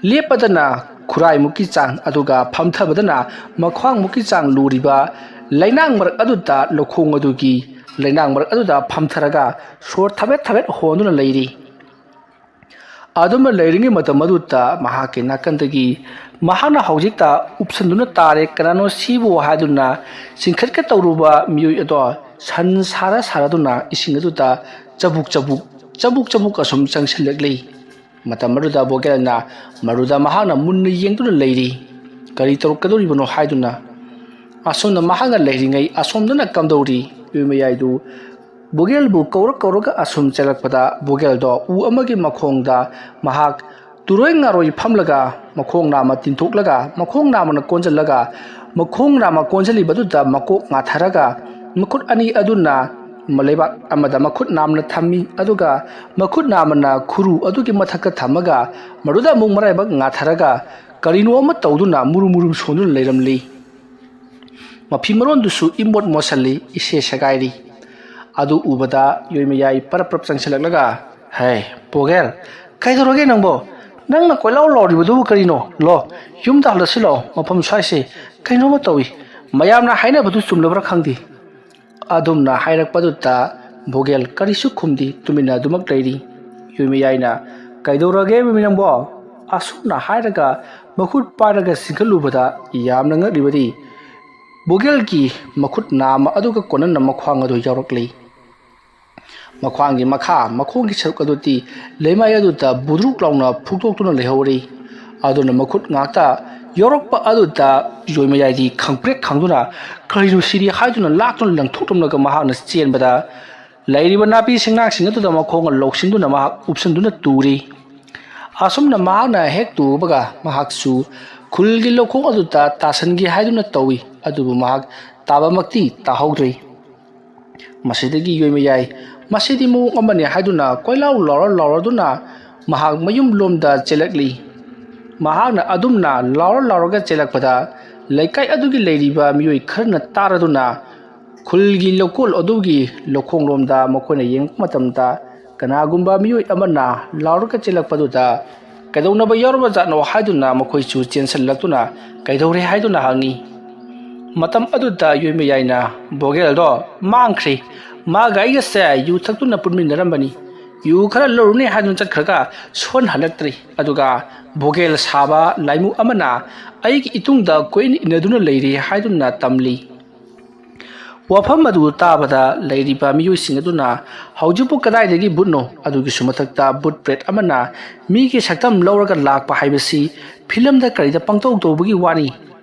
ꯂꯦꯞꯄꯗꯅ ꯈꯨꯔꯥꯏꯃꯨꯛꯀꯤ ꯆꯥꯡ, ꯑꯗꯨꯒ ꯐꯝꯊꯕꯗꯅ ꯃꯈ꯭ꯋꯥꯡꯃꯨꯛꯀꯤ ꯆꯥꯡ ꯂꯨꯔꯤꯕ ꯂꯩꯅꯥꯡ ꯃꯔꯛ ꯑꯗꯨꯗ, ꯂꯧꯈꯣꯡ ꯑꯗꯨꯒꯤ ꯂꯩꯅꯥꯡ ꯃꯔꯛ ꯑꯗꯨꯗ ꯐꯝꯊꯔꯒ ꯁꯣꯔ ꯊꯕꯦꯠ ꯊꯕꯦꯠ ꯍꯣꯟꯗꯨꯅ ꯂꯩꯔꯤ꯫ ꯑꯗꯨꯝꯅ ꯂꯩꯔꯤꯉꯩ ꯃꯇꯝ ꯑꯗꯨꯗ ꯃꯍꯥꯛꯀꯤ ꯅꯥꯀꯟꯗꯒꯤ ꯃꯍꯥꯛꯅ ꯍꯧꯖꯤꯛꯇ ꯎꯞꯁꯟꯗꯨꯅ ꯇꯥꯔꯦ, ꯀꯅꯥꯅꯣ ꯁꯤꯕꯨ ꯍꯥꯏꯗꯨꯅ ꯆꯤꯡꯈꯠꯀꯦ ꯇꯧꯔꯨꯕ ꯃꯤꯑꯣꯏ ꯑꯗꯣ ꯁꯟ ꯁꯥꯔ ꯁꯥꯔꯗꯨꯅ ꯏꯁꯤꯡ ꯑꯗꯨꯗ ꯆꯕꯨꯛ ꯆꯕꯨꯛ, ꯆꯕꯨꯛ ꯆꯕꯨꯛ ꯑꯁꯨꯝ ꯆꯪꯁꯤꯜꯂꯛꯂꯤ꯫ ꯃꯇꯝ ꯑꯗꯨꯗ ꯕꯣꯒꯦꯜꯅ ꯃꯗꯨꯗ ꯃꯍꯥꯛꯅ ꯃꯨꯟꯅ ꯌꯦꯡꯗꯨꯅ ꯂꯩꯔꯤ꯫ ꯀꯔꯤ ꯇꯧꯔꯛꯀꯗꯧꯔꯤꯕꯅꯣ ꯍꯥꯏꯗꯨꯅ꯫ ꯑꯁꯣꯝꯗ ꯃꯍꯥꯛꯅ ꯂꯩꯔꯤꯉꯩ ꯑꯁꯣꯝꯗꯅ ꯀꯝꯗꯧꯔꯤ? ꯌꯣꯏꯃꯌꯥꯏꯗꯨ ꯕꯣꯒꯦꯜꯕꯨ ꯀꯧꯔ ꯀꯧꯔꯒ ꯑꯁꯨꯝ ꯆꯦꯜꯂꯛꯄꯗ ꯕꯣꯒꯦꯜꯗꯣ ꯎ ꯑꯃꯒꯤ ꯃꯈꯣꯡꯗ ꯃꯍꯥꯛ ꯇꯨꯔꯣꯏ ꯉꯥꯔꯣꯏ ꯐꯝꯂꯒ ꯃꯈꯣꯡ ꯅꯥꯝꯃ ꯇꯤꯟꯊꯣꯛꯂꯒ ꯃꯈꯣꯡ ꯅꯥꯝꯃꯅ ꯀꯣꯟꯁꯤꯜꯂꯒ ꯃꯈꯣꯡ ꯅꯥꯝꯃ ꯀꯣꯟꯁꯤꯜꯂꯤꯕꯗꯨꯗ ꯃꯀꯣꯛ ꯉꯥꯊꯔꯒ ꯃꯈꯨꯠ ꯑꯅꯤ ꯑꯗꯨꯅ ꯂꯩꯕꯥꯛ ꯑꯃꯗ ꯃꯈꯨꯠ ꯅꯥꯝꯃꯅ ꯊꯝꯃꯤ, ꯑꯗꯨꯒ ꯃꯈꯨꯠ ꯅꯥꯝꯃꯅ ꯈꯨꯔꯨ ꯑꯗꯨꯒꯤ ꯃꯊꯛꯇ ꯊꯝꯃꯒ ꯃꯗꯨꯗ ꯑꯃꯨꯛ ꯃꯔꯥꯏꯕꯛ ꯉꯥꯊꯔꯒ ꯀꯔꯤꯅꯣ ꯑꯃ ꯇꯧꯗꯨꯅ ꯃꯨꯔꯨꯝ ꯃꯨꯔꯨꯝ ꯁꯣꯟꯗꯨꯅ ꯂꯩꯔꯝꯂꯤ꯫ ꯃꯐꯤ ꯃꯔꯣꯟꯗꯨꯁꯨ ꯏꯃꯣꯠ ꯃꯣꯠꯁꯜꯂꯤ, ꯏꯁꯦ ꯁꯦꯒꯥꯏꯔꯤ꯫ ꯑꯗꯨ ꯎꯕꯗ ꯌꯣꯏꯃꯌꯥꯏ ꯄꯔꯞ ꯄꯔꯞ ꯆꯪꯁꯤꯜꯂꯛꯂꯒ ꯍꯦ, ꯕꯣꯒꯦꯜ, ꯀꯩꯗꯧꯔꯒꯦ ꯅꯪꯕꯣ? ꯅꯪꯅ ꯀꯣꯏꯂꯥꯎ ꯂꯥꯎꯔꯤꯕꯗꯨꯕꯨ ꯀꯔꯤꯅꯣ? ꯂꯣ, ꯌꯨꯝꯗ ꯍꯜꯂꯁꯤ ꯂꯥꯛꯑꯣ, ꯃꯐꯝ ꯁ꯭ꯋꯥꯏꯁꯦ ꯀꯩꯅꯣꯝꯃ ꯇꯧꯏ꯫ ꯃꯌꯥꯝꯅ ꯍꯥꯏꯅꯕꯗꯨ ꯆꯨꯝꯂꯕ꯭ꯔꯥ ꯈꯪꯗꯦ꯫ ꯑꯗꯨꯝꯅ ꯍꯥꯏꯔꯛꯄꯗꯨꯗ ꯕꯣꯒꯦꯜ ꯀꯔꯤꯁꯨ ꯈꯨꯝꯗꯦ, ꯇꯨꯃꯤꯟꯅ ꯑꯗꯨꯃꯛ ꯂꯩꯔꯤ꯫ ꯌꯣꯏꯃꯌꯥꯏꯅ, "ꯀꯩꯗꯧꯔꯒꯦ ꯃꯃꯤ ꯅꯪꯕꯣ?" ꯑꯁꯨꯝꯅ ꯍꯥꯏꯔꯒ ꯃꯈꯨꯠ ꯄꯥꯏꯔꯒ ꯆꯤꯡꯈꯠꯂꯨꯕꯗ ꯌꯥꯝꯅ ꯉꯛꯂꯤꯕꯗꯤ ꯕꯣꯒꯦꯜꯒꯤ ꯃꯈꯨꯠ ꯅꯥꯝꯃ ꯑꯗꯨꯒ ꯀꯣꯟꯅꯅ ꯃꯈ꯭ꯋꯥꯡ ꯑꯗꯨ ꯌꯥꯎꯔꯛꯂꯤ꯫ ꯃꯈ꯭ꯋꯥꯡꯒꯤ ꯃꯈꯥ, ꯃꯈꯣꯡꯒꯤ ꯁꯔꯨꯛ ꯑꯗꯨꯗꯤ ꯂꯩꯃꯥꯏ ꯑꯗꯨꯗ ꯕꯨꯗ꯭ꯔꯨꯛ ꯂꯥꯎꯅ ꯐꯨꯛꯇꯣꯛꯇꯨꯅ ꯂꯩꯍꯧꯔꯤ꯫ ꯑꯗꯨꯅ ꯃꯈꯨꯠ ꯉꯥꯛꯇ ꯌꯧꯔꯛꯄ ꯑꯗꯨꯗ ꯌꯣꯏꯃꯌꯥꯏꯗꯤ ꯈꯪꯄ꯭ꯔꯦꯛ ꯈꯪꯗꯨꯅ, "ꯀꯔꯤꯅꯣ ꯁꯤꯗꯤ?" ꯍꯥꯏꯗꯨꯅ ꯂꯥꯛꯇꯨꯅ ꯂꯪꯊꯣꯛꯂꯝꯂꯒ ꯃꯍꯥꯛꯅ ꯆꯦꯟꯕꯗ, ꯂꯩꯔꯤꯕ ꯅꯥꯄꯤ ꯁꯤꯡꯅꯥꯡꯁꯤꯡ ꯑꯗꯨꯗ ꯃꯈꯣꯡꯅ ꯂꯧꯁꯤꯟꯗꯨꯅ ꯃꯍꯥꯛ ꯎꯞꯁꯤꯟꯗꯨꯅ ꯇꯨꯔꯤ꯫ ꯑꯁꯨꯝꯅ ꯃꯍꯥꯛꯅ ꯍꯦꯛ ꯇꯨꯕꯒ ꯃꯍꯥꯛꯁꯨ ꯈꯨꯜꯒꯤ ꯂꯧꯈꯣꯡ ꯑꯗꯨꯗ ꯇꯥꯁꯟꯒꯦ ꯍꯥꯏꯗꯨꯅ ꯇꯧꯏ, ꯑꯗꯨꯕꯨ ꯃꯍꯥꯛ ꯇꯥꯕꯃꯛꯇꯤ ꯇꯥꯍꯧꯗ꯭ꯔꯤ꯫ ꯃꯁꯤꯗꯒꯤ ꯌꯣꯏꯃꯌꯥꯏ, ꯃꯁꯤꯗꯤ ꯃꯑꯣꯡ ꯑꯃꯅꯤ ꯍꯥꯏꯗꯨꯅ ꯀꯣꯏꯂꯥꯎ ꯂꯥꯎꯔ ꯂꯥꯎꯔꯗꯨꯅ ꯃꯍꯥꯛ ꯃꯌꯨꯝ ꯂꯣꯝꯗ ꯆꯦꯜꯂꯛꯂꯤ꯫ ꯃꯍꯥꯛꯅ ꯑꯗꯨꯝꯅ ꯂꯥꯎꯔ ꯂꯥꯎꯔꯒ ꯆꯦꯜꯂꯛꯄꯗ ꯂꯩꯀꯥꯏ ꯑꯗꯨꯒꯤ ꯂꯩꯔꯤꯕ ꯃꯤꯑꯣꯏ ꯈꯔꯅ ꯇꯥꯔꯗꯨꯅ ꯈꯨꯜꯒꯤ ꯂꯧꯀꯣꯜ ꯑꯗꯨꯒꯤ ꯂꯧꯈꯣꯡꯂꯣꯝꯗ ꯃꯈꯣꯏꯅ ꯌꯦꯡꯂꯛꯄ ꯃꯇꯝꯗ ꯀꯅꯥꯒꯨꯝꯕ ꯃꯤꯑꯣꯏ ꯑꯃꯅ ꯂꯥꯎꯔꯒ ꯆꯦꯜꯂꯛꯄꯗꯨꯗ ꯀꯩꯗꯧꯅꯕ ꯌꯥꯎꯔꯕ ꯖꯥꯠꯅꯣ ꯍꯥꯏꯗꯨꯅ ꯃꯈꯣꯏꯁꯨ ꯆꯦꯟꯁꯤꯜꯂꯛꯇꯨꯅ ꯀꯩꯗꯧꯔꯦ ꯍꯥꯏꯗꯨꯅ ꯍꯪꯉꯤ꯫ ꯃꯇꯝ ꯑꯗꯨꯗ ꯌꯣꯏꯃꯌꯥꯏꯅ, "ꯕꯣꯒꯦꯜꯗꯣ ꯃꯥꯡꯈ꯭ꯔꯦ꯫ ꯃꯥꯒ ꯑꯩꯒꯁꯦ ꯌꯨ ꯊꯛꯇꯨꯅ ꯄꯨꯟꯃꯤꯟꯅꯔꯝꯕꯅꯤ꯫ ꯌꯨ ꯈꯔ ꯂꯧꯔꯨꯅꯦ ꯍꯥꯏꯗꯨꯅ ꯆꯠꯈ꯭ꯔꯒ ꯁꯣꯟ ꯍꯜꯂꯛꯇ꯭ꯔꯤ꯫ ꯑꯗꯨꯒ ꯕꯣꯒꯦꯜ ꯁꯥꯕ ꯂꯥꯏꯃꯨ ꯑꯃꯅ ꯑꯩꯒꯤ ꯏꯇꯨꯡꯗ ꯀꯣꯏꯏꯟ ꯏꯟꯅꯗꯨꯅ ꯂꯩꯔꯤ" ꯍꯥꯏꯗꯨꯅ ꯇꯝꯂꯤ꯫ ꯋꯥꯐꯝ ꯑꯗꯨ ꯇꯥꯕꯗ ꯂꯩꯔꯤꯕ ꯃꯤꯑꯣꯏꯁꯤꯡ ꯑꯗꯨꯅ, "ꯍꯧꯖꯤꯛꯄꯨ ꯀꯗꯥꯏꯗꯒꯤ ꯚꯨꯠꯅꯣ? ꯑꯗꯨꯒꯤꯁꯨ ꯃꯊꯛꯇ ꯚꯨꯠ ꯄ꯭ꯔꯦꯠ ꯑꯃꯅ ꯃꯤꯒꯤ ꯁꯛꯇꯝ ꯂꯧꯔꯒ ꯂꯥꯛꯄ ꯍꯥꯏꯕꯁꯤ ꯐꯤꯂꯝꯗ ꯀꯔꯤꯗ ꯄꯪꯇꯧ ꯇꯧꯕꯒꯤ ꯋꯥꯅꯤ,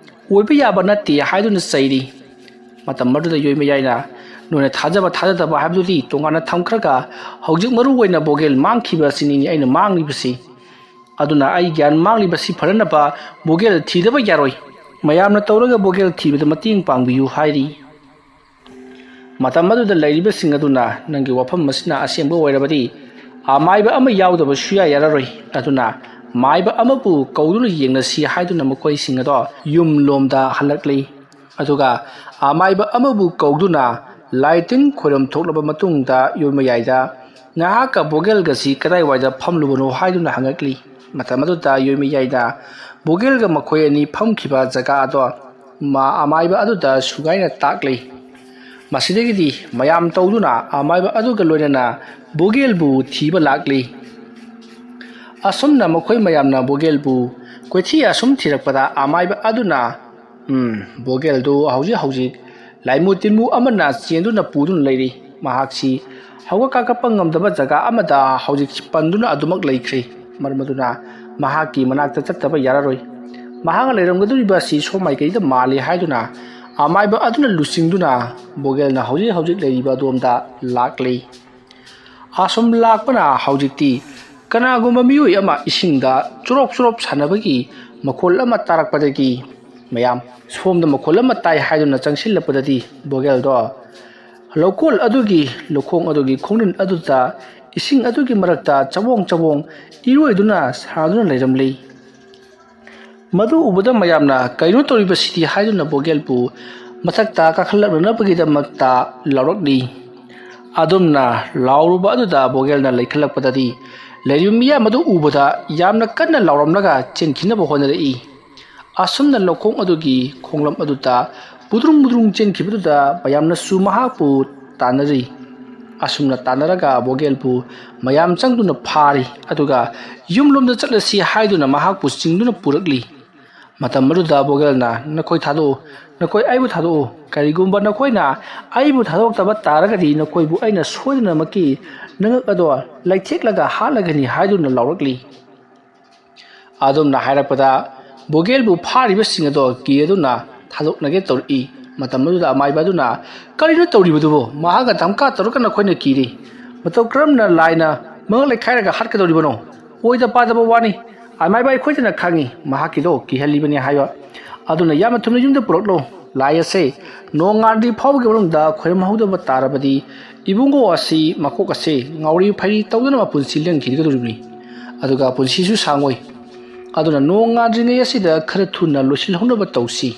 ꯑꯣꯏꯕ ꯌꯥꯕ ꯅꯠꯇꯦ" ꯍꯥꯏꯗꯨꯅ ꯆꯩꯔꯤ꯫ ꯃꯇꯝ ꯑꯗꯨꯗ ꯌꯣꯏꯃꯌꯥꯏꯅ, "ꯅꯣꯏꯅ ꯊꯥꯖꯕ ꯊꯥꯖꯗꯕ ꯍꯥꯏꯕꯗꯨꯗꯤ ꯇꯣꯉꯥꯟꯅ ꯊꯝꯈ꯭ꯔꯒ ꯍꯧꯖꯤꯛ ꯃꯔꯨ ꯑꯣꯏꯅ ꯕꯣꯒꯦꯜ ꯃꯥꯡꯈꯤꯕ ꯑꯁꯤꯅꯤꯅꯦ ꯑꯩꯅ ꯃꯥꯡꯂꯤꯕꯁꯤ꯫ ꯑꯗꯨꯅ ꯑꯩ ꯒ꯭ꯌꯥꯟ ꯃꯥꯡꯂꯤꯕꯁꯤ ꯐꯅꯅꯕ ꯕꯣꯒꯦꯜ ꯊꯤꯗꯕ ꯌꯥꯔꯣꯏ꯫ ꯃꯌꯥꯝꯅ ꯇꯧꯔꯒ ꯕꯣꯒꯦꯜ ꯊꯤꯕꯗ ꯃꯇꯦꯡ ꯄꯥꯡꯕꯤꯌꯨ" ꯍꯥꯏꯔꯤ꯫ ꯃꯇꯝ ꯑꯗꯨꯗ ꯂꯩꯔꯤꯕꯁꯤꯡ ꯑꯗꯨꯅ, "ꯅꯪꯒꯤ ꯋꯥꯐꯝ ꯑꯁꯤꯅ ꯑꯁꯦꯡꯕ ꯑꯣꯏꯔꯕꯗꯤ ꯑꯃꯥꯏꯕ ꯑꯃ ꯌꯥꯎꯗꯕ ꯁꯨꯌꯥ ꯌꯥꯔꯔꯣꯏ꯫ ꯑꯗꯨꯅ ꯃꯥꯏꯕ ꯑꯃꯕꯨ ꯀꯧꯗꯨꯅ ꯌꯦꯡꯂꯁꯤ" ꯍꯥꯏꯗꯨꯅ ꯃꯈꯣꯏꯁꯤꯡ ꯑꯗꯣ ꯌꯨꯝ ꯂꯣꯝꯗ ꯍꯜꯂꯛꯂꯤ꯫ ꯑꯗꯨꯒ ꯑꯃꯥꯏꯕ ꯑꯃꯕꯨ ꯀꯧꯗꯨꯅ ꯂꯥꯏ ꯇꯤꯟ ꯈꯣꯏꯔꯝ ꯊꯣꯛꯂꯕ ꯃꯇꯨꯡꯗ ꯌꯣꯏꯃꯌꯥꯏꯗ ꯅꯍꯥꯛꯀ ꯕꯣꯒꯦꯜꯒꯁꯤ ꯀꯗꯥꯏꯋꯥꯏꯗ ꯐꯝꯂꯨꯕꯅꯣ ꯍꯥꯏꯗꯨꯅ ꯍꯪꯉꯛꯂꯤ꯫ ꯃꯇꯝ ꯑꯗꯨꯗ ꯌꯣꯏꯃꯌꯥꯏꯅ ꯕꯣꯒꯦꯜꯒ ꯃꯈꯣꯏ ꯑꯅꯤ ꯐꯝꯈꯤꯕ ꯖꯒꯥ ꯑꯗꯣ ꯃꯥ ꯑꯃꯥꯏꯕ ꯑꯗꯨꯗ ꯁꯨꯒꯥꯏꯅ ꯇꯥꯛꯂꯤ꯫ ꯃꯁꯤꯗꯒꯤꯗꯤ ꯃꯌꯥꯝ ꯇꯧꯗꯨꯅ ꯑꯃꯥꯏꯕ ꯑꯗꯨꯒ ꯂꯣꯏꯅꯅ ꯕꯣꯒꯦꯜꯕꯨ ꯊꯤꯕ ꯂꯥꯛꯂꯤ꯫ ꯑꯁꯨꯝꯅ ꯃꯈꯣꯏ ꯃꯌꯥꯝꯅ ꯕꯣꯒꯦꯜꯕꯨ ꯀꯣꯏꯊꯤ ꯑꯁꯨꯝ ꯊꯤꯔꯛꯄꯗ ꯑꯃꯥꯏꯕ ꯑꯗꯨꯅ, "ꯎꯝ, ꯕꯣꯒꯦꯜꯗꯨ ꯍꯧꯖꯤꯛ ꯍꯧꯖꯤꯛ ꯂꯥꯏꯃꯨ ꯇꯤꯟꯃꯨ ꯑꯃꯅ ꯆꯦꯟꯗꯨꯅ ꯄꯨꯗꯨꯅ ꯂꯩꯔꯤ꯫ ꯃꯍꯥꯛꯁꯤ ꯍꯧꯒꯠ ꯀꯥꯈꯠꯄ ꯉꯝꯗꯕ ꯖꯒꯥ ꯑꯃꯗ ꯍꯧꯖꯤꯛ ꯄꯟꯗꯨꯅ ꯑꯗꯨꯃꯛ ꯂꯩꯈ꯭ꯔꯦ꯫ ꯃꯔꯝ ꯑꯗꯨꯅ ꯃꯍꯥꯛꯀꯤ ꯃꯅꯥꯛꯇ ꯆꯠꯇꯕ ꯌꯥꯔꯔꯣꯏ꯫ ꯃꯍꯥꯛꯅ ꯂꯩꯔꯝꯒꯗꯧꯔꯤꯕ ꯑꯁꯤ ꯁꯣꯝ ꯃꯥꯏꯀꯩꯗ ꯃꯥꯜꯂꯤ" ꯍꯥꯏꯗꯨꯅ ꯑꯃꯥꯏꯕ ꯑꯗꯨꯅ ꯂꯨꯆꯤꯡꯗꯨꯅ ꯕꯣꯒꯦꯜꯅ ꯍꯧꯖꯤꯛ ꯍꯧꯖꯤꯛ ꯂꯩꯔꯤꯕ ꯑꯗꯣꯝꯗ ꯂꯥꯛꯂꯤ꯫ ꯑꯁꯨꯝ ꯂꯥꯛꯄꯅ ꯍꯧꯖꯤꯛꯇꯤ ꯀꯅꯥꯒꯨꯝꯕ ꯃꯤꯑꯣꯏ ꯑꯃ ꯏꯁꯤꯡꯗ ꯆꯨꯔꯣꯞ ꯆꯨꯔꯣꯞ ꯁꯥꯟꯅꯕꯒꯤ ꯃꯈꯣꯜ ꯑꯃ ꯇꯥꯔꯛꯄꯗꯒꯤ ꯃꯌꯥꯝ ꯁꯣꯝꯗ ꯃꯈꯣꯜ ꯑꯃ ꯇꯥꯏ ꯍꯥꯏꯗꯨꯅ ꯆꯪꯁꯤꯜꯂꯛꯄꯗꯗꯤ ꯕꯣꯒꯦꯜꯗꯣ ꯂꯧꯀꯣꯜ ꯑꯗꯨꯒꯤ ꯂꯧꯈꯣꯡ ꯑꯗꯨꯒꯤ ꯈꯣꯡꯅꯤꯟ ꯑꯗꯨꯗ ꯏꯁꯤꯡ ꯑꯗꯨꯒꯤ ꯃꯔꯛꯇ ꯆꯋꯣꯡ ꯆꯋꯣꯡ ꯏꯔꯣꯏꯗꯨꯅ ꯁꯥꯟꯅꯗꯨꯅ ꯂꯩꯔꯝꯂꯤ꯫ ꯃꯗꯨ ꯎꯕꯗ ꯃꯌꯥꯝꯅ "ꯀꯩꯅꯣ ꯇꯧꯔꯤꯕꯁꯤꯗꯤ?" ꯍꯥꯏꯗꯨꯅ ꯕꯣꯒꯦꯜꯕꯨ ꯃꯊꯛꯇ ꯀꯥꯈꯠꯂꯛꯅꯅꯕꯒꯤꯗꯃꯛꯇ ꯂꯥꯎꯔꯛꯂꯤ꯫ ꯑꯗꯨꯝꯅ ꯂꯥꯎꯔꯨꯕ ꯑꯗꯨꯗ ꯕꯣꯒꯦꯜꯅ ꯂꯩꯈꯠꯂꯛꯄꯗꯗꯤ ꯂꯩꯔꯤꯕ ꯃꯤꯌꯥꯝ ꯑꯗꯨ ꯎꯕꯗ ꯌꯥꯝꯅ ꯀꯟꯅ ꯂꯥꯎꯔꯝꯂꯒ ꯆꯦꯟꯈꯤꯅꯕ ꯍꯣꯠꯅꯔꯛꯏ꯫ ꯑꯁꯨꯝꯅ ꯂꯧꯈꯣꯡ ꯑꯗꯨꯒꯤ ꯈꯣꯡꯂꯝ ꯑꯗꯨꯗ ꯕꯨꯗ꯭ꯔꯨꯡ ꯕꯨꯗ꯭ꯔꯨꯡ ꯆꯦꯟꯈꯤꯕꯗꯨꯗ ꯃꯌꯥꯝꯅꯁꯨ ꯃꯍꯥꯛꯄꯨ ꯇꯥꯟꯅꯔꯤ꯫ ꯑꯁꯨꯝꯅ ꯇꯥꯟꯅꯔꯒ ꯕꯣꯒꯦꯜꯕꯨ ꯃꯌꯥꯝ ꯆꯪꯗꯨꯅ ꯐꯥꯔꯤ꯫ ꯑꯗꯨꯒ ꯌꯨꯝꯂꯣꯝꯗ ꯆꯠꯂꯁꯤ ꯍꯥꯏꯗꯨꯅ ꯃꯍꯥꯛꯄꯨ ꯆꯤꯡꯗꯨꯅ ꯄꯨꯔꯛꯂꯤ꯫ ꯃꯇꯝ ꯑꯗꯨꯗ ꯕꯣꯒꯦꯜꯅ, "ꯅꯈꯣꯏ ꯊꯥꯗꯣꯛꯎ, ꯅꯈꯣꯏ ꯑꯩꯕꯨ ꯊꯥꯗꯣꯛꯎ꯫ ꯀꯔꯤꯒꯨꯝꯕ ꯅꯈꯣꯏꯅ ꯑꯩꯕꯨ ꯊꯥꯗꯣꯛꯇꯕ ꯇꯥꯔꯒꯗꯤ ꯅꯈꯣꯏꯕꯨ ꯑꯩꯅ ꯁꯣꯏꯗꯅꯃꯛꯀꯤ ꯅꯉꯛ ꯑꯗꯣ ꯂꯩꯊꯦꯛꯂꯒ ꯍꯥꯠꯂꯒꯅꯤ" ꯍꯥꯏꯗꯨꯅ ꯂꯥꯎꯔꯛꯂꯤ꯫ ꯑꯗꯨꯝꯅ ꯍꯥꯏꯔꯛꯄꯗ ꯕꯣꯒꯦꯜꯕꯨ ꯐꯥꯔꯤꯕꯁꯤꯡ ꯑꯗꯣ ꯀꯤꯔꯗꯨꯅ ꯊꯥꯗꯣꯛꯅꯒꯦ ꯇꯧꯔꯛꯏ꯫ ꯃꯇꯝ ꯑꯗꯨꯗ ꯑꯃꯥꯏꯕ ꯑꯗꯨꯅ, "ꯀꯔꯤꯅꯣ ꯇꯧꯔꯤꯕꯗꯨꯕꯨ? ꯃꯍꯥꯛꯅ ꯙꯝꯀꯥ ꯇꯧꯔꯒ ꯅꯈꯣꯏꯅ ꯀꯤꯔꯤ꯫ ꯃꯇꯧ ꯀꯔꯝꯅ ꯂꯥꯏꯅ ꯃꯉꯛ ꯂꯩꯈꯥꯏꯔꯒ ꯍꯥꯠꯀꯗꯧꯔꯤꯕꯅꯣ? ꯑꯣꯏꯗ ꯄꯥꯗꯕ ꯋꯥꯅꯤ꯫ ꯑꯃꯥꯏꯕ ꯑꯩꯈꯣꯏꯗꯅ ꯈꯪꯉꯤ ꯃꯍꯥꯛꯀꯤꯗꯣ ꯀꯤꯍꯜꯂꯤꯕꯅꯤ ꯍꯥꯏꯕ꯫ ꯑꯗꯨꯅ ꯌꯥꯝꯅ ꯊꯨꯅ ꯌꯨꯝꯗ ꯄꯨꯔꯛꯂꯣ꯫ ꯂꯥꯏ ꯑꯁꯦ ꯅꯣꯡ ꯉꯥꯟꯗ꯭ꯔꯤ ꯐꯥꯎꯕꯒꯤ ꯃꯅꯨꯡꯗ ꯈꯣꯏꯔꯝꯍꯧꯗꯕ ꯇꯥꯔꯕꯗꯤ ꯏꯕꯨꯡꯉꯣ ꯑꯁꯤ ꯃꯀꯣꯛ ꯑꯁꯦ ꯉꯥꯎꯔꯤ ꯐꯩꯔꯤ ꯇꯧꯗꯨꯅ ꯃꯄꯨꯟꯁꯤ ꯂꯦꯟꯈꯤꯒꯗꯧꯔꯤꯕꯅꯤ꯫ ꯑꯗꯨꯒ ꯄꯨꯟꯁꯤꯁꯨ ꯁꯥꯡꯉꯣꯏ꯫ ꯑꯗꯨꯅ ꯅꯣꯡ ꯉꯥꯟꯗ꯭ꯔꯤꯉꯩ ꯑꯁꯤꯗ ꯈꯔ ꯊꯨꯅ ꯂꯣꯏꯁꯤꯜꯍꯧꯅꯕ ꯇꯧꯁꯤ"꯫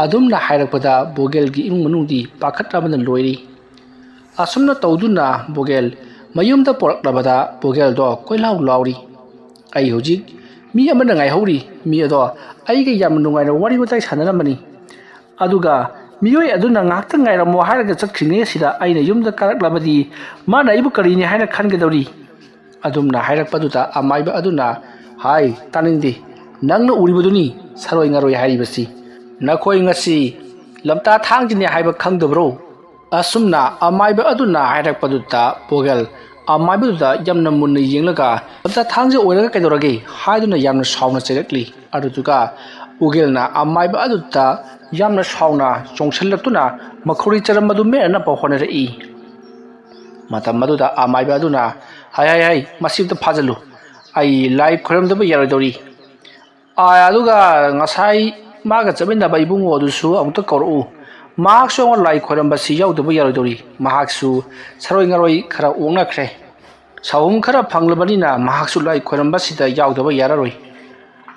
ꯑꯗꯨꯝꯅ ꯍꯥꯏꯔꯛꯄꯗ ꯕꯣꯒꯦꯜꯒꯤ ꯏꯃꯨꯡ ꯃꯅꯨꯡꯗꯤ ꯄꯥꯈꯠꯅꯕꯅ ꯂꯣꯏꯔꯤ꯫ ꯑꯁꯨꯝꯅ ꯇꯧꯗꯨꯅ ꯕꯣꯒꯦꯜ ꯃꯌꯨꯝꯗ ꯄꯨꯔꯛꯂꯕꯗ ꯕꯣꯒꯦꯜꯗꯣ ꯀꯣꯏꯂꯥꯎ ꯂꯥꯎꯔꯤ꯫ "ꯑꯩ ꯍꯧꯖꯤꯛ ꯃꯤ ꯑꯃꯅ ꯉꯥꯏꯍꯧꯔꯤ꯫ ꯃꯤ ꯑꯗꯣ ꯑꯩꯒ ꯌꯥꯝꯅ ꯅꯨꯡꯉꯥꯏꯅ ꯋꯥꯔꯤ ꯋꯥꯇꯥꯏ ꯁꯥꯟꯅꯔꯝꯕꯅꯤ꯫ ꯑꯗꯨꯒ ꯃꯤꯑꯣꯏ ꯑꯗꯨꯅ ꯉꯥꯏꯍꯥꯛꯇꯪ ꯉꯥꯏꯔꯝꯃꯣ ꯍꯥꯏꯔꯒ ꯆꯠꯈ꯭ꯔꯤꯉꯩ ꯑꯁꯤꯗ ꯑꯩꯅ ꯌꯨꯝꯗ ꯀꯥꯔꯛꯂꯕꯗꯤ ꯃꯥꯅ ꯑꯩꯕꯨ ꯀꯔꯤꯅꯤ ꯍꯥꯏꯅ ꯈꯟꯒꯗꯧꯔꯤ?" ꯑꯗꯨꯝꯅ ꯍꯥꯏꯔꯛꯄꯗꯨꯗ ꯑꯃꯥꯏꯕ ꯑꯗꯨꯅ, "ꯍꯥꯏ, ꯇꯥꯅꯤꯡꯗꯦ꯫ ꯅꯪꯅ ꯎꯔꯤꯕꯗꯨꯅꯤ ꯁꯔꯣꯏ ꯉꯔꯣꯏ ꯍꯥꯏꯔꯤꯕꯁꯤ꯫ ꯅꯈꯣꯏ ꯉꯁꯤ ꯂꯝꯇꯥ ꯊꯥꯡꯖꯅꯤ ꯍꯥꯏꯕ ꯈꯪꯗꯕ꯭ꯔꯣ?" ꯑꯁꯨꯝꯅ ꯑꯃꯥꯏꯕ ꯑꯗꯨꯅ ꯍꯥꯏꯔꯛꯄꯗꯨꯗ ꯕꯣꯒꯦꯜ ꯑꯃꯥꯏꯕꯗꯨꯗ ꯌꯥꯝꯅ ꯃꯨꯟꯅ ꯌꯦꯡꯂꯒ, "ꯂꯝꯇꯥ ꯊꯥꯡꯖ ꯑꯣꯏꯔꯒ ꯀꯩꯗꯧꯔꯒꯦ?" ꯍꯥꯏꯗꯨꯅ ꯌꯥꯝꯅ ꯁꯥꯎꯅ ꯆꯩꯔꯛꯂꯤ꯫ ꯑꯗꯨꯗꯨꯒ ꯕꯣꯒꯦꯜꯅ ꯑꯃꯥꯏꯕ ꯑꯗꯨꯗ ꯌꯥꯝꯅ ꯁꯥꯎꯅ ꯆꯣꯡꯁꯤꯜꯂꯛꯇꯨꯅ ꯃꯈꯧꯔꯤ ꯆꯔꯝꯕꯗꯨ ꯃꯦꯠꯅꯅꯕ ꯍꯣꯠꯅꯔꯛꯏ꯫ ꯃꯇꯝ ꯑꯗꯨꯗ ꯑꯃꯥꯏꯕ ꯑꯗꯨꯅ, "ꯍꯥꯏ, ꯍꯥꯏ, ꯍꯥꯏ, ꯃꯁꯤ ꯑꯝꯇ ꯐꯥꯖꯜꯂꯨ꯫ ꯑꯩ ꯂꯥꯏ ꯈꯣꯏꯔꯝꯗꯕ ꯌꯥꯔꯣꯏꯗꯧꯔꯤ꯫ ꯑꯥ, ꯑꯗꯨꯒ ꯉꯁꯥꯏ ꯃꯥꯒ ꯆꯠꯃꯤꯟꯅꯕ ꯏꯕꯨꯡꯉꯣ ꯑꯗꯨꯁꯨ ꯑꯃꯨꯛꯇ ꯀꯧꯔꯛꯎ꯫ ꯃꯍꯥꯛꯁꯨ ꯑꯃꯨꯛ ꯂꯥꯏ ꯈꯣꯏꯔꯝꯕꯁꯤ ꯌꯥꯎꯗꯕ ꯌꯥꯔꯣꯏꯗꯧꯔꯤ꯫ ꯃꯍꯥꯛꯁꯨ ꯁꯔꯣꯏ ꯉꯔꯣꯏ ꯈꯔ ꯑꯣꯛꯅꯈ꯭ꯔꯦ꯫ ꯁꯥꯍꯨꯝ ꯈꯔ ꯐꯪꯂꯕꯅꯤꯅ ꯃꯍꯥꯛꯁꯨ ꯂꯥꯏ ꯈꯣꯏꯔꯝꯕꯁꯤꯗ ꯌꯥꯎꯗꯕ ꯌꯥꯔꯔꯣꯏ꯫"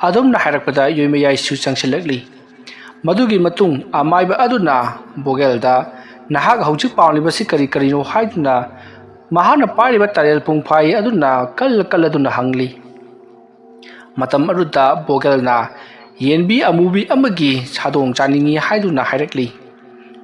ꯑꯗꯨꯝꯅ ꯍꯥꯏꯔꯛꯄꯗ ꯌꯣꯏꯃꯌꯥꯏꯁꯨ ꯆꯪꯁꯤꯜꯂꯛꯂꯤ꯫ ꯃꯗꯨꯒꯤ ꯃꯇꯨꯡ ꯑꯃꯥꯏꯕ ꯑꯗꯨꯅ ꯕꯣꯒꯦꯜꯗ, "ꯅꯍꯥꯛ ꯍꯧꯖꯤꯛ ꯄꯥꯝꯂꯤꯕꯁꯤ ꯀꯔꯤ ꯀꯔꯤꯅꯣ?" ꯍꯥꯏꯗꯨꯅ ꯃꯍꯥꯛꯅ ꯄꯥꯏꯔꯤꯕ ꯇꯥꯔꯦꯜ ꯄꯨꯡꯐꯥꯏ ꯑꯗꯨꯅ ꯀꯜꯂ ꯀꯜꯂꯗꯨꯅ ꯍꯪꯂꯤ꯫ ꯃꯇꯝ ꯑꯗꯨꯗ ꯕꯣꯒꯦꯜꯅ ꯌꯦꯟꯕꯤ ꯑꯃꯨꯕꯤ ꯑꯃꯒꯤ ꯁꯥꯗꯣꯡ ꯆꯥꯅꯤꯡꯏ ꯍꯥꯏꯗꯨꯅ ꯍꯥꯏꯔꯛꯂꯤ꯫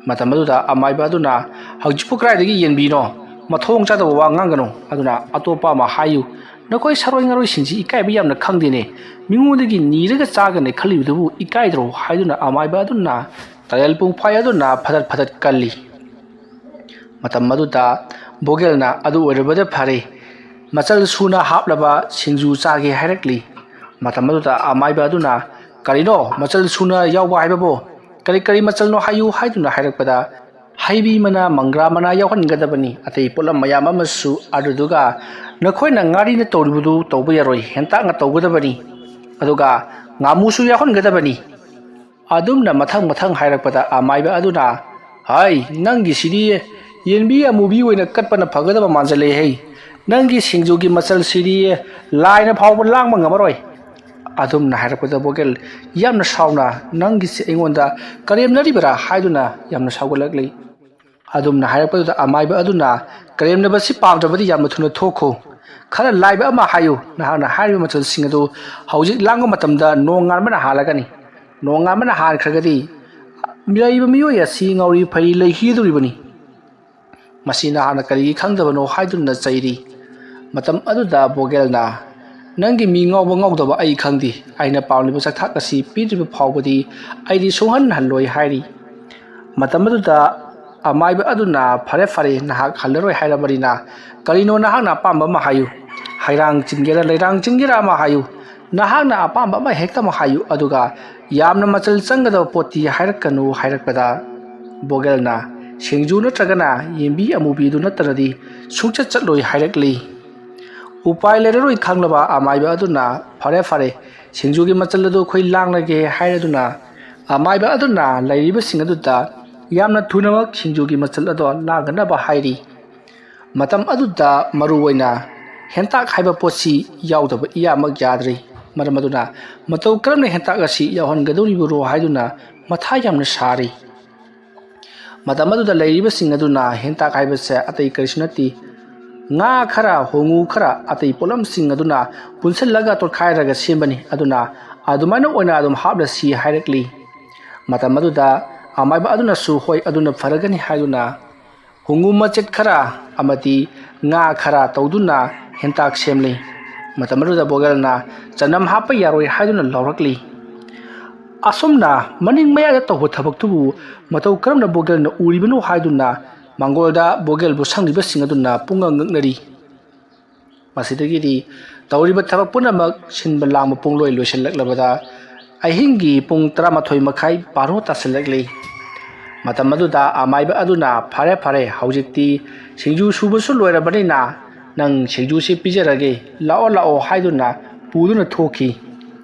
ꯃꯇꯝ ꯑꯗꯨꯗ ꯑꯃꯥꯏꯕ ꯑꯗꯨꯅ, "ꯍꯧꯖꯤꯛꯄꯨ ꯀꯗꯥꯏꯗꯒꯤ ꯌꯦꯟꯕꯤꯅꯣ? ꯃꯊꯣꯡ ꯆꯥꯗꯕ ꯋꯥ ꯉꯥꯡꯒꯅꯨ꯫ ꯑꯗꯨꯅ ꯑꯇꯣꯞꯄ ꯑꯃ ꯍꯥꯏꯌꯨ꯫ ꯅꯈꯣꯏ ꯁꯔꯣꯏ ꯉꯔꯣꯏꯁꯤꯡꯁꯤ ꯏꯀꯥꯏꯕ ꯌꯥꯝꯅ ꯈꯪꯗꯦꯅꯦ꯫ ꯃꯤꯉꯣꯟꯗꯒꯤ ꯅꯤꯔꯒ ꯆꯥꯒꯅꯤ ꯈꯜꯂꯤꯕꯗꯨꯕꯨ ꯏꯀꯥꯏꯗ꯭ꯔꯣ?" ꯍꯥꯏꯗꯨꯅ ꯑꯃꯥꯏꯕ ꯑꯗꯨꯅ ꯇꯥꯔꯦꯜ ꯄꯨꯡꯐꯥꯏ ꯑꯗꯨꯅ ꯐꯗꯠ ꯐꯗꯠ ꯀꯜꯂꯤ꯫ ꯃꯇꯝ ꯑꯗꯨꯗ ꯕꯣꯒꯦꯜꯅ, "ꯑꯗꯨ ꯑꯣꯏꯔꯕꯗ ꯐꯔꯦ, ꯃꯆꯜ ꯁꯨꯅ ꯍꯥꯞꯂꯕ ꯁꯤꯡꯖꯨ ꯆꯥꯒꯦ" ꯍꯥꯏꯔꯛꯂꯤ꯫ ꯃꯇꯝ ꯑꯗꯨꯗ ꯑꯃꯥꯏꯕ ꯑꯗꯨꯅ, "ꯀꯔꯤꯅꯣ ꯃꯆꯜ ꯁꯨꯅ ꯌꯥꯎꯕ ꯍꯥꯏꯕꯕꯨ? ꯀꯔꯤ ꯀꯔꯤ ꯃꯆꯜꯅꯣ ꯍꯥꯏꯌꯨ" ꯍꯥꯏꯗꯨꯅ ꯍꯥꯏꯔꯛꯄꯗ, "ꯍꯩꯕꯤ ꯃꯅꯥ, ꯃꯪꯒ꯭ꯔꯥ ꯃꯅꯥ ꯌꯥꯎꯍꯟꯒꯗꯕꯅꯤ, ꯑꯇꯩ ꯄꯣꯠꯂꯝ ꯃꯌꯥꯝ ꯑꯃꯁꯨ, ꯑꯗꯨꯗꯨꯒ ꯅꯈꯣꯏꯅ ꯉꯥꯔꯤꯅ ꯇꯧꯔꯤꯕꯗꯨ ꯇꯧꯕ ꯌꯥꯔꯣꯏ, ꯍꯦꯟꯇꯥꯛꯅ ꯇꯧꯒꯗꯕꯅꯤ, ꯑꯗꯨꯒ ꯉꯥꯃꯨꯁꯨ ꯌꯥꯎꯍꯟꯒꯗꯕꯅꯤ꯫" ꯑꯗꯨꯝꯅ ꯃꯊꯪ ꯃꯊꯪ ꯍꯥꯏꯔꯛꯄꯗ ꯑꯃꯥꯏꯕ ꯑꯗꯨꯅ, "ꯍꯥꯏ, ꯅꯪꯒꯤꯁꯤꯗꯤ ꯌꯦꯟꯕꯤ ꯑꯃꯨꯕꯤ ꯑꯣꯏꯅ ꯀꯠꯄꯅ ꯐꯒꯗꯕ ꯃꯥꯟꯁꯤꯜꯂꯛꯑꯦ ꯍꯩ꯫ ꯅꯪꯒꯤ ꯁꯤꯡꯖꯨꯒꯤ ꯃꯆꯜꯁꯤꯗꯤ ꯂꯥꯏꯅ ꯐꯥꯎꯕ ꯂꯥꯡꯕ ꯉꯝꯃꯔꯣꯏ꯫" ꯑꯗꯨꯝꯅ ꯍꯥꯏꯔꯛꯄꯗ ꯕꯣꯒꯦꯜ ꯌꯥꯝꯅ ꯁꯥꯎꯅ, "ꯅꯪꯒꯤꯁꯤ ꯑꯩꯉꯣꯟꯗ ꯀꯔꯦꯝꯅꯔꯤꯕꯔꯥ?" ꯍꯥꯏꯗꯨꯅ ꯌꯥꯝꯅ ꯁꯥꯎꯒꯠꯂꯛꯂꯤ꯫ ꯑꯗꯨꯝꯅ ꯍꯥꯏꯔꯛꯄꯗꯨꯗ ꯑꯃꯥꯏꯕ ꯑꯗꯨꯅ, "ꯀꯔꯦꯝꯅꯕꯁꯤ ꯄꯥꯝꯗ꯭ꯔꯕꯗꯤ ꯌꯥꯝꯅ ꯊꯨꯅ ꯊꯣꯛꯈꯣ꯫ ꯈꯔ ꯂꯥꯏꯕ ꯑꯃ ꯍꯥꯏꯌꯨ꯫ ꯅꯍꯥꯛꯅ ꯍꯥꯏꯔꯤꯕ ꯃꯆꯜꯁꯤꯡ ꯑꯗꯨ ꯍꯧꯖꯤꯛ ꯂꯥꯡꯕ ꯃꯇꯝꯗ ꯅꯣꯡꯉꯥꯟꯕꯅ ꯍꯥꯜꯂꯒꯅꯤ꯫ ꯅꯣꯡꯉꯥꯟꯕꯅ ꯍꯥꯟꯈ꯭ꯔꯒꯗꯤ ꯂꯩꯔꯤꯕ ꯃꯤꯑꯣꯏ ꯑꯁꯤ ꯉꯥꯎꯔꯤ ꯐꯩꯔꯤ ꯂꯩꯈꯤꯗꯣꯔꯤꯕꯅꯤ꯫ ꯃꯁꯤ ꯅꯍꯥꯛꯅ ꯀꯔꯤꯒꯤ ꯈꯪꯗꯕꯅꯣ?" ꯍꯥꯏꯗꯨꯅ ꯆꯩꯔꯤ꯫ ꯃꯇꯝ ꯑꯗꯨꯗ ꯕꯣꯒꯦꯜꯅ, "ꯅꯪꯒꯤ ꯃꯤ ꯉꯥꯎꯕ ꯉꯥꯎꯗꯕ ꯑꯩ ꯈꯪꯗꯦ꯫ ꯑꯩꯅ ꯄꯥꯝꯂꯤꯕ ꯆꯥꯛꯊꯥꯛ ꯑꯁꯤ ꯄꯤꯗ꯭ꯔꯤꯕ ꯐꯥꯎꯕꯗꯤ ꯑꯩꯗꯤ ꯁꯨꯡꯍꯟ ꯍꯜꯂꯣꯏ" ꯍꯥꯏꯔꯤ꯫ ꯃꯇꯝ ꯑꯗꯨꯗ ꯑꯃꯥꯏꯕ ꯑꯗꯨꯅ, "ꯐꯔꯦ, ꯐꯔꯦ, ꯅꯍꯥꯛ ꯍꯜꯂꯔꯣꯏ ꯍꯥꯏꯔꯕꯅꯤꯅ ꯀꯔꯤꯅꯣ ꯅꯍꯥꯛꯅ ꯑꯄꯥꯝꯕ ꯑꯃ ꯍꯥꯏꯌꯨ꯫ ꯍꯩꯔꯥꯡ ꯆꯤꯟꯒꯦꯔꯥ, ꯂꯩꯔꯥꯡ ꯆꯤꯟꯒꯦꯔꯥ ꯑꯃ ꯍꯥꯏꯌꯨ꯫ ꯅꯍꯥꯛꯅ ꯑꯄꯥꯝꯕ ꯑꯃ ꯍꯦꯛꯇꯃꯛ ꯍꯥꯏꯌꯨ, ꯑꯗꯨꯒ ꯌꯥꯝꯅ ꯃꯆꯜ ꯆꯪꯒꯗꯕ ꯄꯣꯠꯇꯤ ꯍꯥꯏꯔꯛꯀꯅꯨ" ꯍꯥꯏꯔꯛꯄꯗ, ꯕꯣꯒꯦꯜꯅ, "ꯁꯤꯡꯖꯨ ꯅꯠꯇ꯭ꯔꯒꯅ ꯌꯦꯟꯕꯤ ꯑꯃꯨꯕꯤꯗꯨ ꯅꯠꯇꯅꯗꯤ ꯁꯨꯡꯆꯠ ꯆꯠꯂꯣꯏ" ꯍꯥꯏꯔꯛꯂꯤ꯫ ꯎꯄꯥꯏ ꯂꯩꯔꯔꯣꯏ ꯈꯪꯂꯕ ꯑꯃꯥꯏꯕ ꯑꯗꯨꯅ, "ꯐꯔꯦ, ꯐꯔꯦ, ꯁꯤꯡꯖꯨꯒꯤ ꯃꯆꯜ ꯑꯗꯨ ꯑꯩꯈꯣꯏ ꯂꯥꯡꯂꯒꯦ" ꯍꯥꯏꯔꯗꯨꯅ, ꯑꯃꯥꯏꯕ ꯑꯗꯨꯅ ꯂꯩꯔꯤꯕꯁꯤꯡ ꯑꯗꯨꯗ ꯌꯥꯝꯅ ꯊꯨꯅꯃꯛ ꯁꯤꯡꯖꯨꯒꯤ ꯃꯆꯜ ꯑꯗꯣ ꯂꯥꯡꯗꯅꯕ ꯍꯥꯏꯔꯤ꯫ ꯃꯇꯝ ꯑꯗꯨꯗ ꯃꯔꯨꯑꯣꯏꯅ ꯍꯦꯟꯇꯥꯛ ꯍꯥꯏꯕ ꯄꯣꯠꯁꯤ ꯌꯥꯎꯗꯕ ꯏꯌꯥꯃꯛ ꯌꯥꯗ꯭ꯔꯦ꯫ ꯃꯔꯝ ꯑꯗꯨꯅ ꯃꯇꯧ ꯀꯔꯝꯅ ꯍꯦꯟꯇꯥꯛ ꯑꯁꯤ ꯌꯥꯎꯍꯟꯒꯗꯧꯔꯤꯕꯅꯣ ꯍꯥꯏꯗꯨꯅ ꯃꯊꯥ ꯌꯥꯝꯅ ꯁꯥꯔꯤ꯫ ꯃꯇꯝ ꯑꯗꯨꯗ ꯂꯩꯔꯤꯕꯁꯤꯡ ꯑꯗꯨꯅ ꯍꯦꯟꯇꯥꯛ ꯍꯥꯏꯕꯁꯦ ꯑꯇꯩ ꯀꯔꯤꯁꯨ ꯅꯠꯇꯦ, ꯉꯥ ꯈꯔ, ꯍꯣꯡꯉꯨ ꯈꯔ, ꯑꯇꯩ ꯄꯣꯠꯂꯝꯁꯤꯡ ꯑꯗꯨꯅ ꯄꯨꯟꯁꯤꯜꯂꯒ ꯇꯣꯠꯈꯥꯏꯔꯒ ꯁꯦꯝꯕꯅꯤ꯫ ꯑꯗꯨꯅ ꯑꯗꯨꯃꯥꯏꯅ ꯑꯣꯏꯅ ꯑꯗꯨꯝ ꯍꯥꯞꯂꯁꯤ ꯍꯥꯏꯔꯛꯂꯤ꯫ ꯃꯇꯝ ꯑꯗꯨꯗ ꯑꯃꯥꯏꯕ ꯑꯗꯨꯅꯁꯨ, "ꯍꯣꯏ, ꯑꯗꯨꯅ ꯐꯔꯒꯅꯤ" ꯍꯥꯏꯗꯨꯅ ꯍꯣꯡꯉꯨ ꯃꯆꯦꯠ ꯈꯔ ꯑꯃꯗꯤ ꯉꯥ ꯈꯔ ꯇꯧꯗꯨꯅ ꯍꯦꯟꯇꯥꯛ ꯁꯦꯝꯂꯤ꯫ ꯃꯇꯝ ꯑꯗꯨꯗ ꯕꯣꯒꯦꯜꯅ, "ꯆꯅꯝ ꯍꯥꯞꯄ ꯌꯥꯔꯣꯏ" ꯍꯥꯏꯗꯨꯅ ꯂꯥꯎꯔꯛꯂꯤ꯫ ꯑꯁꯨꯝꯅ ꯃꯅꯤꯡ ꯃꯌꯥꯗ ꯇꯧꯕ ꯊꯕꯛꯇꯨꯕꯨ ꯃꯇꯧ ꯀꯔꯝꯅ ꯕꯣꯒꯦꯜꯅ ꯎꯔꯤꯕꯅꯣ ꯍꯥꯏꯗꯨꯅ ꯃꯥꯡꯒꯣꯜꯗ ꯕꯣꯒꯦꯜꯕꯨ ꯁꯪꯂꯤꯕꯁꯤꯡ ꯑꯗꯨꯅ ꯄꯨꯡꯉꯛ ꯉꯛꯅꯔꯤ꯫ ꯃꯁꯤꯗꯒꯤꯗꯤ ꯇꯧꯔꯤꯕ ꯊꯕꯛ ꯄꯨꯝꯅꯃꯛ ꯁꯤꯟꯕ ꯂꯥꯡꯕ ꯄꯨꯡꯂꯣꯏ ꯂꯣꯏꯁꯤꯜꯂꯛꯂꯕꯗ ꯑꯍꯤꯡꯒꯤ ꯄꯨꯡ ꯇꯔꯥꯃꯥꯊꯣꯏ ꯃꯈꯥꯏ, ꯕꯥꯔꯣ ꯇꯥꯁꯤꯜꯂꯛꯂꯤ꯫ ꯃꯇꯝ ꯑꯗꯨꯗ ꯑꯃꯥꯏꯕ ꯑꯗꯨꯅ, "ꯐꯔꯦ, ꯐꯔꯦ, ꯍꯧꯖꯤꯛꯇꯤ ꯁꯤꯡꯖꯨ ꯁꯨꯕꯁꯨ ꯂꯣꯏꯔꯕꯅꯤꯅ ꯅꯪ ꯁꯤꯡꯖꯨꯁꯤ ꯄꯤꯖꯔꯒꯦ, ꯂꯥꯛꯑꯣ, ꯂꯥꯛꯑꯣ" ꯍꯥꯏꯗꯨꯅ ꯄꯨꯗꯨꯅ ꯊꯣꯛꯈꯤ꯫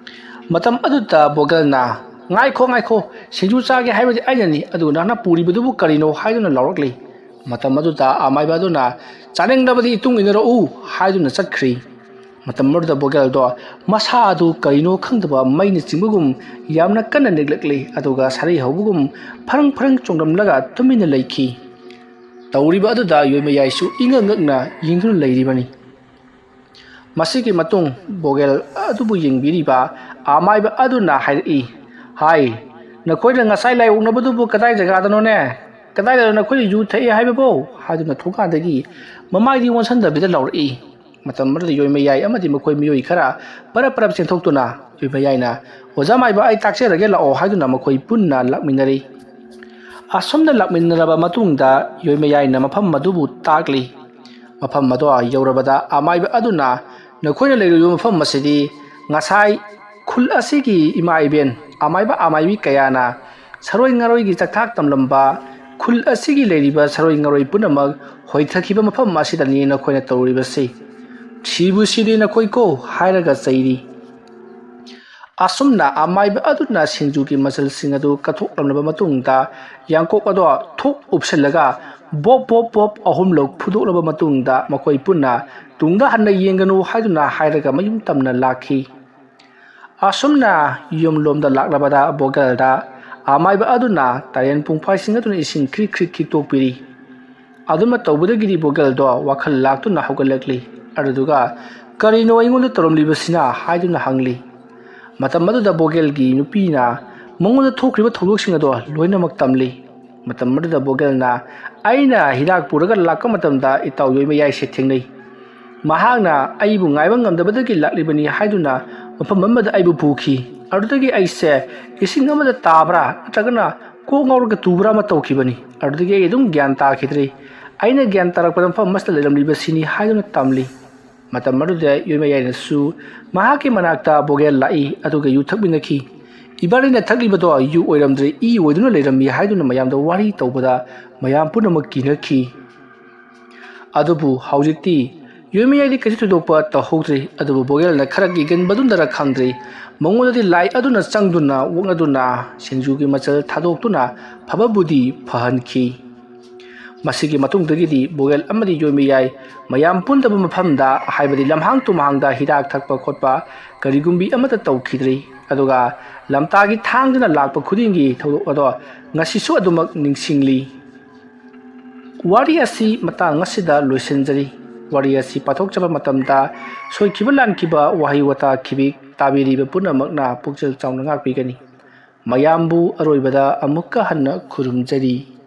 ꯃꯇꯝ ꯑꯗꯨꯗ ꯕꯣꯒꯦꯜꯅ, "ꯉꯥꯏꯈꯣ, ꯉꯥꯏꯈꯣ, ꯁꯤꯡꯖꯨ ꯆꯥꯒꯦ ꯍꯥꯏꯕꯗꯤ ꯑꯩꯅꯅꯤ, ꯑꯗꯨꯒ ꯅꯪꯅ ꯄꯨꯔꯤꯕꯗꯨꯕꯨ ꯀꯔꯤꯅꯣ?" ꯍꯥꯏꯗꯨꯅ ꯂꯥꯎꯔꯛꯂꯤ꯫ ꯃꯇꯝ ꯑꯗꯨꯗ ꯑꯃꯥꯏꯕ ꯑꯗꯨꯅ, "ꯆꯥꯅꯤꯡꯂꯕꯗꯤ ꯏꯇꯨꯡ ꯏꯟꯅꯔꯛꯎ" ꯍꯥꯏꯗꯨꯅ ꯆꯠꯈ꯭ꯔꯤ꯫ ꯃꯇꯝ ꯑꯗꯨꯗ ꯕꯣꯒꯦꯜꯗꯣ ꯃꯁꯥ ꯑꯗꯨ ꯀꯔꯤꯅꯣ ꯈꯪꯗꯕ ꯃꯩꯅ ꯆꯤꯡꯕꯒꯨꯝ ꯌꯥꯝꯅ ꯀꯟꯅ ꯅꯤꯛꯂꯛꯂꯤ, ꯑꯗꯨꯒ ꯁꯥꯔꯩ ꯍꯧꯕꯒꯨꯝ ꯐꯔꯪ ꯐꯔꯪ ꯆꯣꯡꯂꯝꯂꯒ ꯇꯨꯃꯤꯟꯅ ꯂꯩꯈꯤ꯫ ꯇꯧꯔꯤꯕ ꯑꯗꯨꯗ ꯌꯣꯏꯃꯌꯥꯏꯁꯨ ꯏꯉꯛ ꯉꯛꯅ ꯌꯦꯡꯗꯨꯅ ꯂꯩꯔꯤꯕꯅꯤ꯫ ꯃꯁꯤꯒꯤ ꯃꯇꯨꯡ ꯕꯣꯒꯦꯜ ꯑꯗꯨꯕꯨ ꯌꯦꯡꯕꯤꯔꯤꯕ ꯑꯃꯥꯏꯕ ꯑꯗꯨꯅ ꯍꯥꯏꯔꯛꯏ, "ꯍꯥꯏ, ꯅꯈꯣꯏꯅ ꯉꯁꯥꯏ ꯂꯥꯏ ꯑꯣꯛꯅꯕꯗꯨꯕꯨ ꯀꯗꯥꯏ ꯖꯒꯥꯗꯅꯣꯅꯦ? ꯀꯗꯥꯏꯗꯅꯣ ꯅꯈꯣꯏꯅ ꯌꯨ ꯊꯛꯑꯦ ꯍꯥꯏꯕꯕꯨ?" ꯍꯥꯏꯗꯨꯅ ꯊꯣꯡꯒꯥꯟꯗꯒꯤ ꯃꯃꯥꯏꯗꯤ ꯑꯣꯟꯁꯤꯟꯗꯕꯤꯗ ꯂꯥꯎꯔꯛꯏ꯫ ꯃꯇꯝ ꯑꯗꯨꯗ ꯌꯣꯏꯃꯌꯥꯏ ꯑꯃꯗꯤ ꯃꯈꯣꯏ ꯃꯤꯑꯣꯏ ꯈꯔ ꯄꯔꯞ ꯄꯔꯞ ꯆꯦꯟꯊꯣꯛꯇꯨꯅ ꯌꯣꯏꯃꯌꯥꯏꯅ, "ꯑꯣꯖꯥ ꯃꯥꯏꯕ, ꯑꯩ ꯇꯥꯛꯆꯔꯒꯦ ꯂꯥꯛꯑꯣ" ꯍꯥꯏꯗꯨꯅ ꯃꯈꯣꯏ ꯄꯨꯟꯅ ꯂꯥꯛꯃꯤꯟꯅꯔꯤ꯫ ꯑꯁꯨꯝꯅ ꯂꯥꯛꯃꯤꯟꯅꯔꯕ ꯃꯇꯨꯡꯗ ꯌꯣꯏꯃꯌꯥꯏꯅ ꯃꯐꯝ ꯑꯗꯨꯕꯨ ꯇꯥꯛꯂꯤ꯫ ꯃꯐꯝ ꯑꯗꯨ ꯌꯧꯔꯕꯗ ꯑꯃꯥꯏꯕ ꯑꯗꯨꯅ, "ꯅꯈꯣꯏꯅ ꯂꯩꯔꯤꯕ ꯃꯐꯝ ꯑꯁꯤꯗꯤ ꯉꯁꯥꯏ ꯈꯨꯜ ꯑꯁꯤꯒꯤ ꯏꯃꯥ ꯏꯕꯦꯟ ꯑꯃꯥꯏꯕ ꯑꯃꯥꯏꯕꯤ ꯀꯌꯥꯅ ꯁꯔꯣꯏ ꯉꯥꯔꯣꯏꯒꯤ ꯆꯥꯛꯊꯥꯛ ꯇꯝꯂꯝꯕ ꯈꯨꯜ ꯑꯁꯤꯒꯤ ꯂꯩꯔꯤꯕ ꯁꯔꯣꯏ ꯉꯥꯔꯣꯏ ꯄꯨꯝꯅꯃꯛ ꯍꯣꯏꯊꯈꯤꯕ ꯃꯐꯝ ꯑꯁꯤꯗꯅꯤ ꯅꯈꯣꯏꯅ ꯇꯧꯔꯤꯕꯁꯤ꯫ ꯁꯤꯕꯨ ꯁꯤꯗꯦ ꯅꯈꯣꯏꯀꯣ" ꯍꯥꯏꯔꯒ ꯆꯩꯔꯤ꯫ ꯑꯁꯨꯝꯅ ꯑꯃꯥꯏꯕ ꯑꯗꯨꯅ ꯁꯤꯡꯖꯨꯒꯤ ꯃꯆꯜꯁꯤꯡ ꯑꯗꯨ ꯀꯠꯊꯣꯛꯂꯝꯂꯕ ꯃꯇꯨꯡꯗ ꯌꯥꯡꯀꯣꯛ ꯑꯗꯣ ꯊꯨꯛ ꯎꯞꯁꯤꯜꯂꯒ ꯕꯣꯞ ꯕꯣꯞ ꯕꯣꯞ ꯑꯍꯨꯝꯂꯛ ꯐꯨꯗꯣꯛꯂꯕ ꯃꯇꯨꯡꯗ ꯃꯈꯣꯏ ꯄꯨꯟꯅ ꯇꯨꯡꯗ ꯍꯟꯅ ꯌꯦꯡꯒꯅꯨ ꯍꯥꯏꯗꯨꯅ ꯍꯥꯏꯔꯒ ꯃꯌꯨꯝ ꯇꯝꯅ ꯂꯥꯛꯈꯤ꯫ ꯑꯁꯨꯝꯅ ꯌꯨꯝꯂꯣꯝꯗ ꯂꯥꯛꯂꯕꯗ ꯕꯣꯒꯦꯜꯗ ꯑꯃꯥꯏꯕ ꯑꯗꯨꯅ ꯇꯔꯦꯟ ꯄꯨꯡꯐꯥꯏꯁꯤꯡ ꯑꯗꯨꯅ ꯏꯁꯤꯡ ꯈ꯭ꯔꯤꯛ ꯈ꯭ꯔꯤꯛ ꯈꯤꯛꯇꯣꯛꯄꯤꯔꯤ꯫ ꯑꯗꯨꯃ ꯇꯧꯕꯗꯒꯤꯗꯤ ꯕꯣꯒꯦꯜꯗꯣ ꯋꯥꯈꯜ ꯂꯥꯛꯇꯨꯅ ꯍꯧꯒꯠꯂꯛꯂꯤ꯫ ꯑꯗꯨꯗꯨꯒ, "ꯀꯔꯤꯅꯣ ꯑꯩꯉꯣꯟꯗ ꯇꯧꯔꯝꯂꯤꯕꯁꯤꯅ?" ꯍꯥꯏꯗꯨꯅ ꯍꯪꯂꯤ꯫ ꯃꯇꯝ ꯑꯗꯨꯗ ꯕꯣꯒꯦꯜꯒꯤ ꯅꯨꯄꯤꯅ ꯃꯉꯣꯟꯗ ꯊꯣꯛꯈ꯭ꯔꯤꯕ ꯊꯧꯗꯣꯛꯁꯤꯡ ꯑꯗꯣ ꯂꯣꯏꯅꯃꯛ ꯇꯝꯂꯤ꯫ ꯃꯇꯝ ꯑꯗꯨꯗ ꯕꯣꯒꯦꯜꯅ, "ꯑꯩꯅ ꯍꯤꯗꯥꯛ ꯄꯨꯔꯒ ꯂꯥꯛꯄ ꯃꯇꯝꯗ ꯏꯇꯥꯎ ꯌꯣꯏꯃꯌꯥꯏꯁꯦ ꯊꯦꯡꯅꯩ꯫ ꯃꯍꯥꯛꯅ ꯑꯩꯕꯨ ꯉꯥꯏꯕ ꯉꯝꯗꯕꯗꯒꯤ ꯂꯥꯛꯂꯤꯕꯅꯤ" ꯍꯥꯏꯗꯨꯅ ꯃꯐꯝ ꯑꯃꯗ ꯑꯩꯕꯨ ꯄꯨꯈꯤ꯫ ꯑꯗꯨꯗꯒꯤ ꯑꯩꯁꯦ ꯏꯁꯤꯡ ꯑꯃꯗ ꯇꯥꯕ꯭ꯔꯥ ꯅꯠꯇ꯭ꯔꯒꯅ ꯀꯣꯛ ꯉꯥꯎꯔꯒ ꯇꯨꯕ꯭ꯔꯥ ꯑꯃ ꯇꯧꯈꯤꯕꯅꯤ꯫ ꯑꯗꯨꯗꯒꯤ ꯑꯩ ꯑꯗꯨꯝ ꯒ꯭ꯌꯥꯟ ꯇꯥꯈꯤꯗ꯭ꯔꯤ꯫ ꯑꯩꯅ ꯒ꯭ꯌꯥꯟ ꯇꯥꯔꯛꯄꯗ ꯃꯐꯝ ꯑꯁꯤꯗ ꯂꯩꯔꯝꯂꯤꯕꯁꯤꯅꯤ ꯍꯥꯏꯗꯨꯅ ꯇꯝꯂꯤ꯫ ꯃꯇꯝ ꯑꯗꯨꯗ ꯌꯣꯏꯃꯌꯥꯏꯅꯁꯨ ꯃꯍꯥꯛꯀꯤ ꯃꯅꯥꯛꯇ ꯕꯣꯒꯦꯜ ꯂꯥꯛꯏ, ꯑꯗꯨꯒ ꯌꯨ ꯊꯛꯃꯤꯟꯅꯈꯤ꯫ ꯏꯕꯥꯅꯤꯅ ꯊꯛꯂꯤꯕꯗꯣ ꯌꯨ ꯑꯣꯏꯔꯝꯗ꯭ꯔꯦ, ꯏ ꯑꯣꯏꯗꯨꯅ ꯂꯩꯔꯝꯃꯤ ꯍꯥꯏꯗꯨꯅ ꯃꯌꯥꯝꯗ ꯋꯥꯔꯤ ꯇꯧꯕꯗ ꯃꯌꯥꯝ ꯄꯨꯝꯅꯃꯛ ꯀꯤꯅꯈꯤ꯫ ꯑꯗꯨꯕꯨ ꯍꯧꯖꯤꯛꯇꯤ ꯌꯣꯏꯃꯌꯥꯏꯗꯤ ꯀꯩꯁꯨ ꯊꯣꯏꯗꯣꯛꯄ ꯇꯧꯍꯧꯗ꯭ꯔꯤ꯫ ꯑꯗꯨꯕꯨ ꯕꯣꯒꯦꯜꯅ ꯈꯔ ꯀꯤꯒꯟꯕꯗꯨꯅꯔ ꯈꯪꯗ꯭ꯔꯤ, ꯃꯉꯣꯟꯗꯗꯤ ꯂꯥꯏ ꯑꯗꯨꯅ ꯆꯪꯗꯨꯅ ꯑꯣꯛꯅꯗꯨꯅ ꯁꯤꯡꯖꯨꯒꯤ ꯃꯆꯜ ꯊꯥꯗꯣꯛꯇꯨꯅ ꯐꯕꯕꯨꯗꯤ ꯐꯍꯟꯈꯤ꯫ ꯃꯁꯤꯒꯤ ꯃꯇꯨꯡꯗꯒꯤꯗꯤ ꯕꯣꯒꯦꯜ ꯑꯃꯗꯤ ꯌꯣꯏꯃꯌꯥꯏ ꯃꯌꯥꯝ ꯄꯨꯟꯗꯕ ꯃꯐꯝꯗ, ꯍꯥꯏꯕꯗꯤ ꯂꯝꯍꯥꯡ ꯇꯨꯝꯍꯥꯡꯗ ꯍꯤꯗꯥꯛ ꯊꯛꯄ ꯈꯣꯠꯄ ꯀꯔꯤꯒꯨꯝꯕꯤ ꯑꯃꯠꯇ ꯇꯧꯈꯤꯗ꯭ꯔꯤ꯫ ꯑꯗꯨꯒ ꯂꯝꯇꯥꯒꯤ ꯊꯥꯡꯗꯨꯅ ꯂꯥꯛꯄ ꯈꯨꯗꯤꯡꯒꯤ ꯊꯧꯗꯣꯛ ꯑꯗꯣ ꯉꯁꯤꯁꯨ ꯑꯗꯨꯃꯛ ꯅꯤꯡꯁꯤꯡꯂꯤ꯫ ꯋꯥꯔꯤ ꯑꯁꯤ ꯃꯇꯥꯡ ꯑꯁꯤꯗ ꯂꯣꯏꯁꯤꯟꯖꯔꯤ꯫ ꯋꯥꯔꯤ ꯑꯁꯤ ꯄꯥꯊꯣꯛꯆꯕ ꯃꯇꯝꯗ ꯁꯣꯏꯈꯤꯕ ꯂꯥꯟꯈꯤꯕ ꯋꯥꯍꯩ ꯋꯥꯇꯥ ꯈꯤꯕꯤ ꯇꯥꯕꯤꯔꯤꯕ ꯄꯨꯝꯅꯃꯛꯅ ꯄꯨꯛꯆꯦꯜ ꯆꯥꯎꯅ ꯉꯥꯛꯄꯤꯒꯅꯤ꯫ ꯃꯌꯥꯝꯕꯨ ꯑꯔꯣꯏꯕꯗ ꯑꯃꯨꯛꯀ ꯍꯟꯅ ꯈꯨꯔꯨꯝꯖꯔꯤ꯫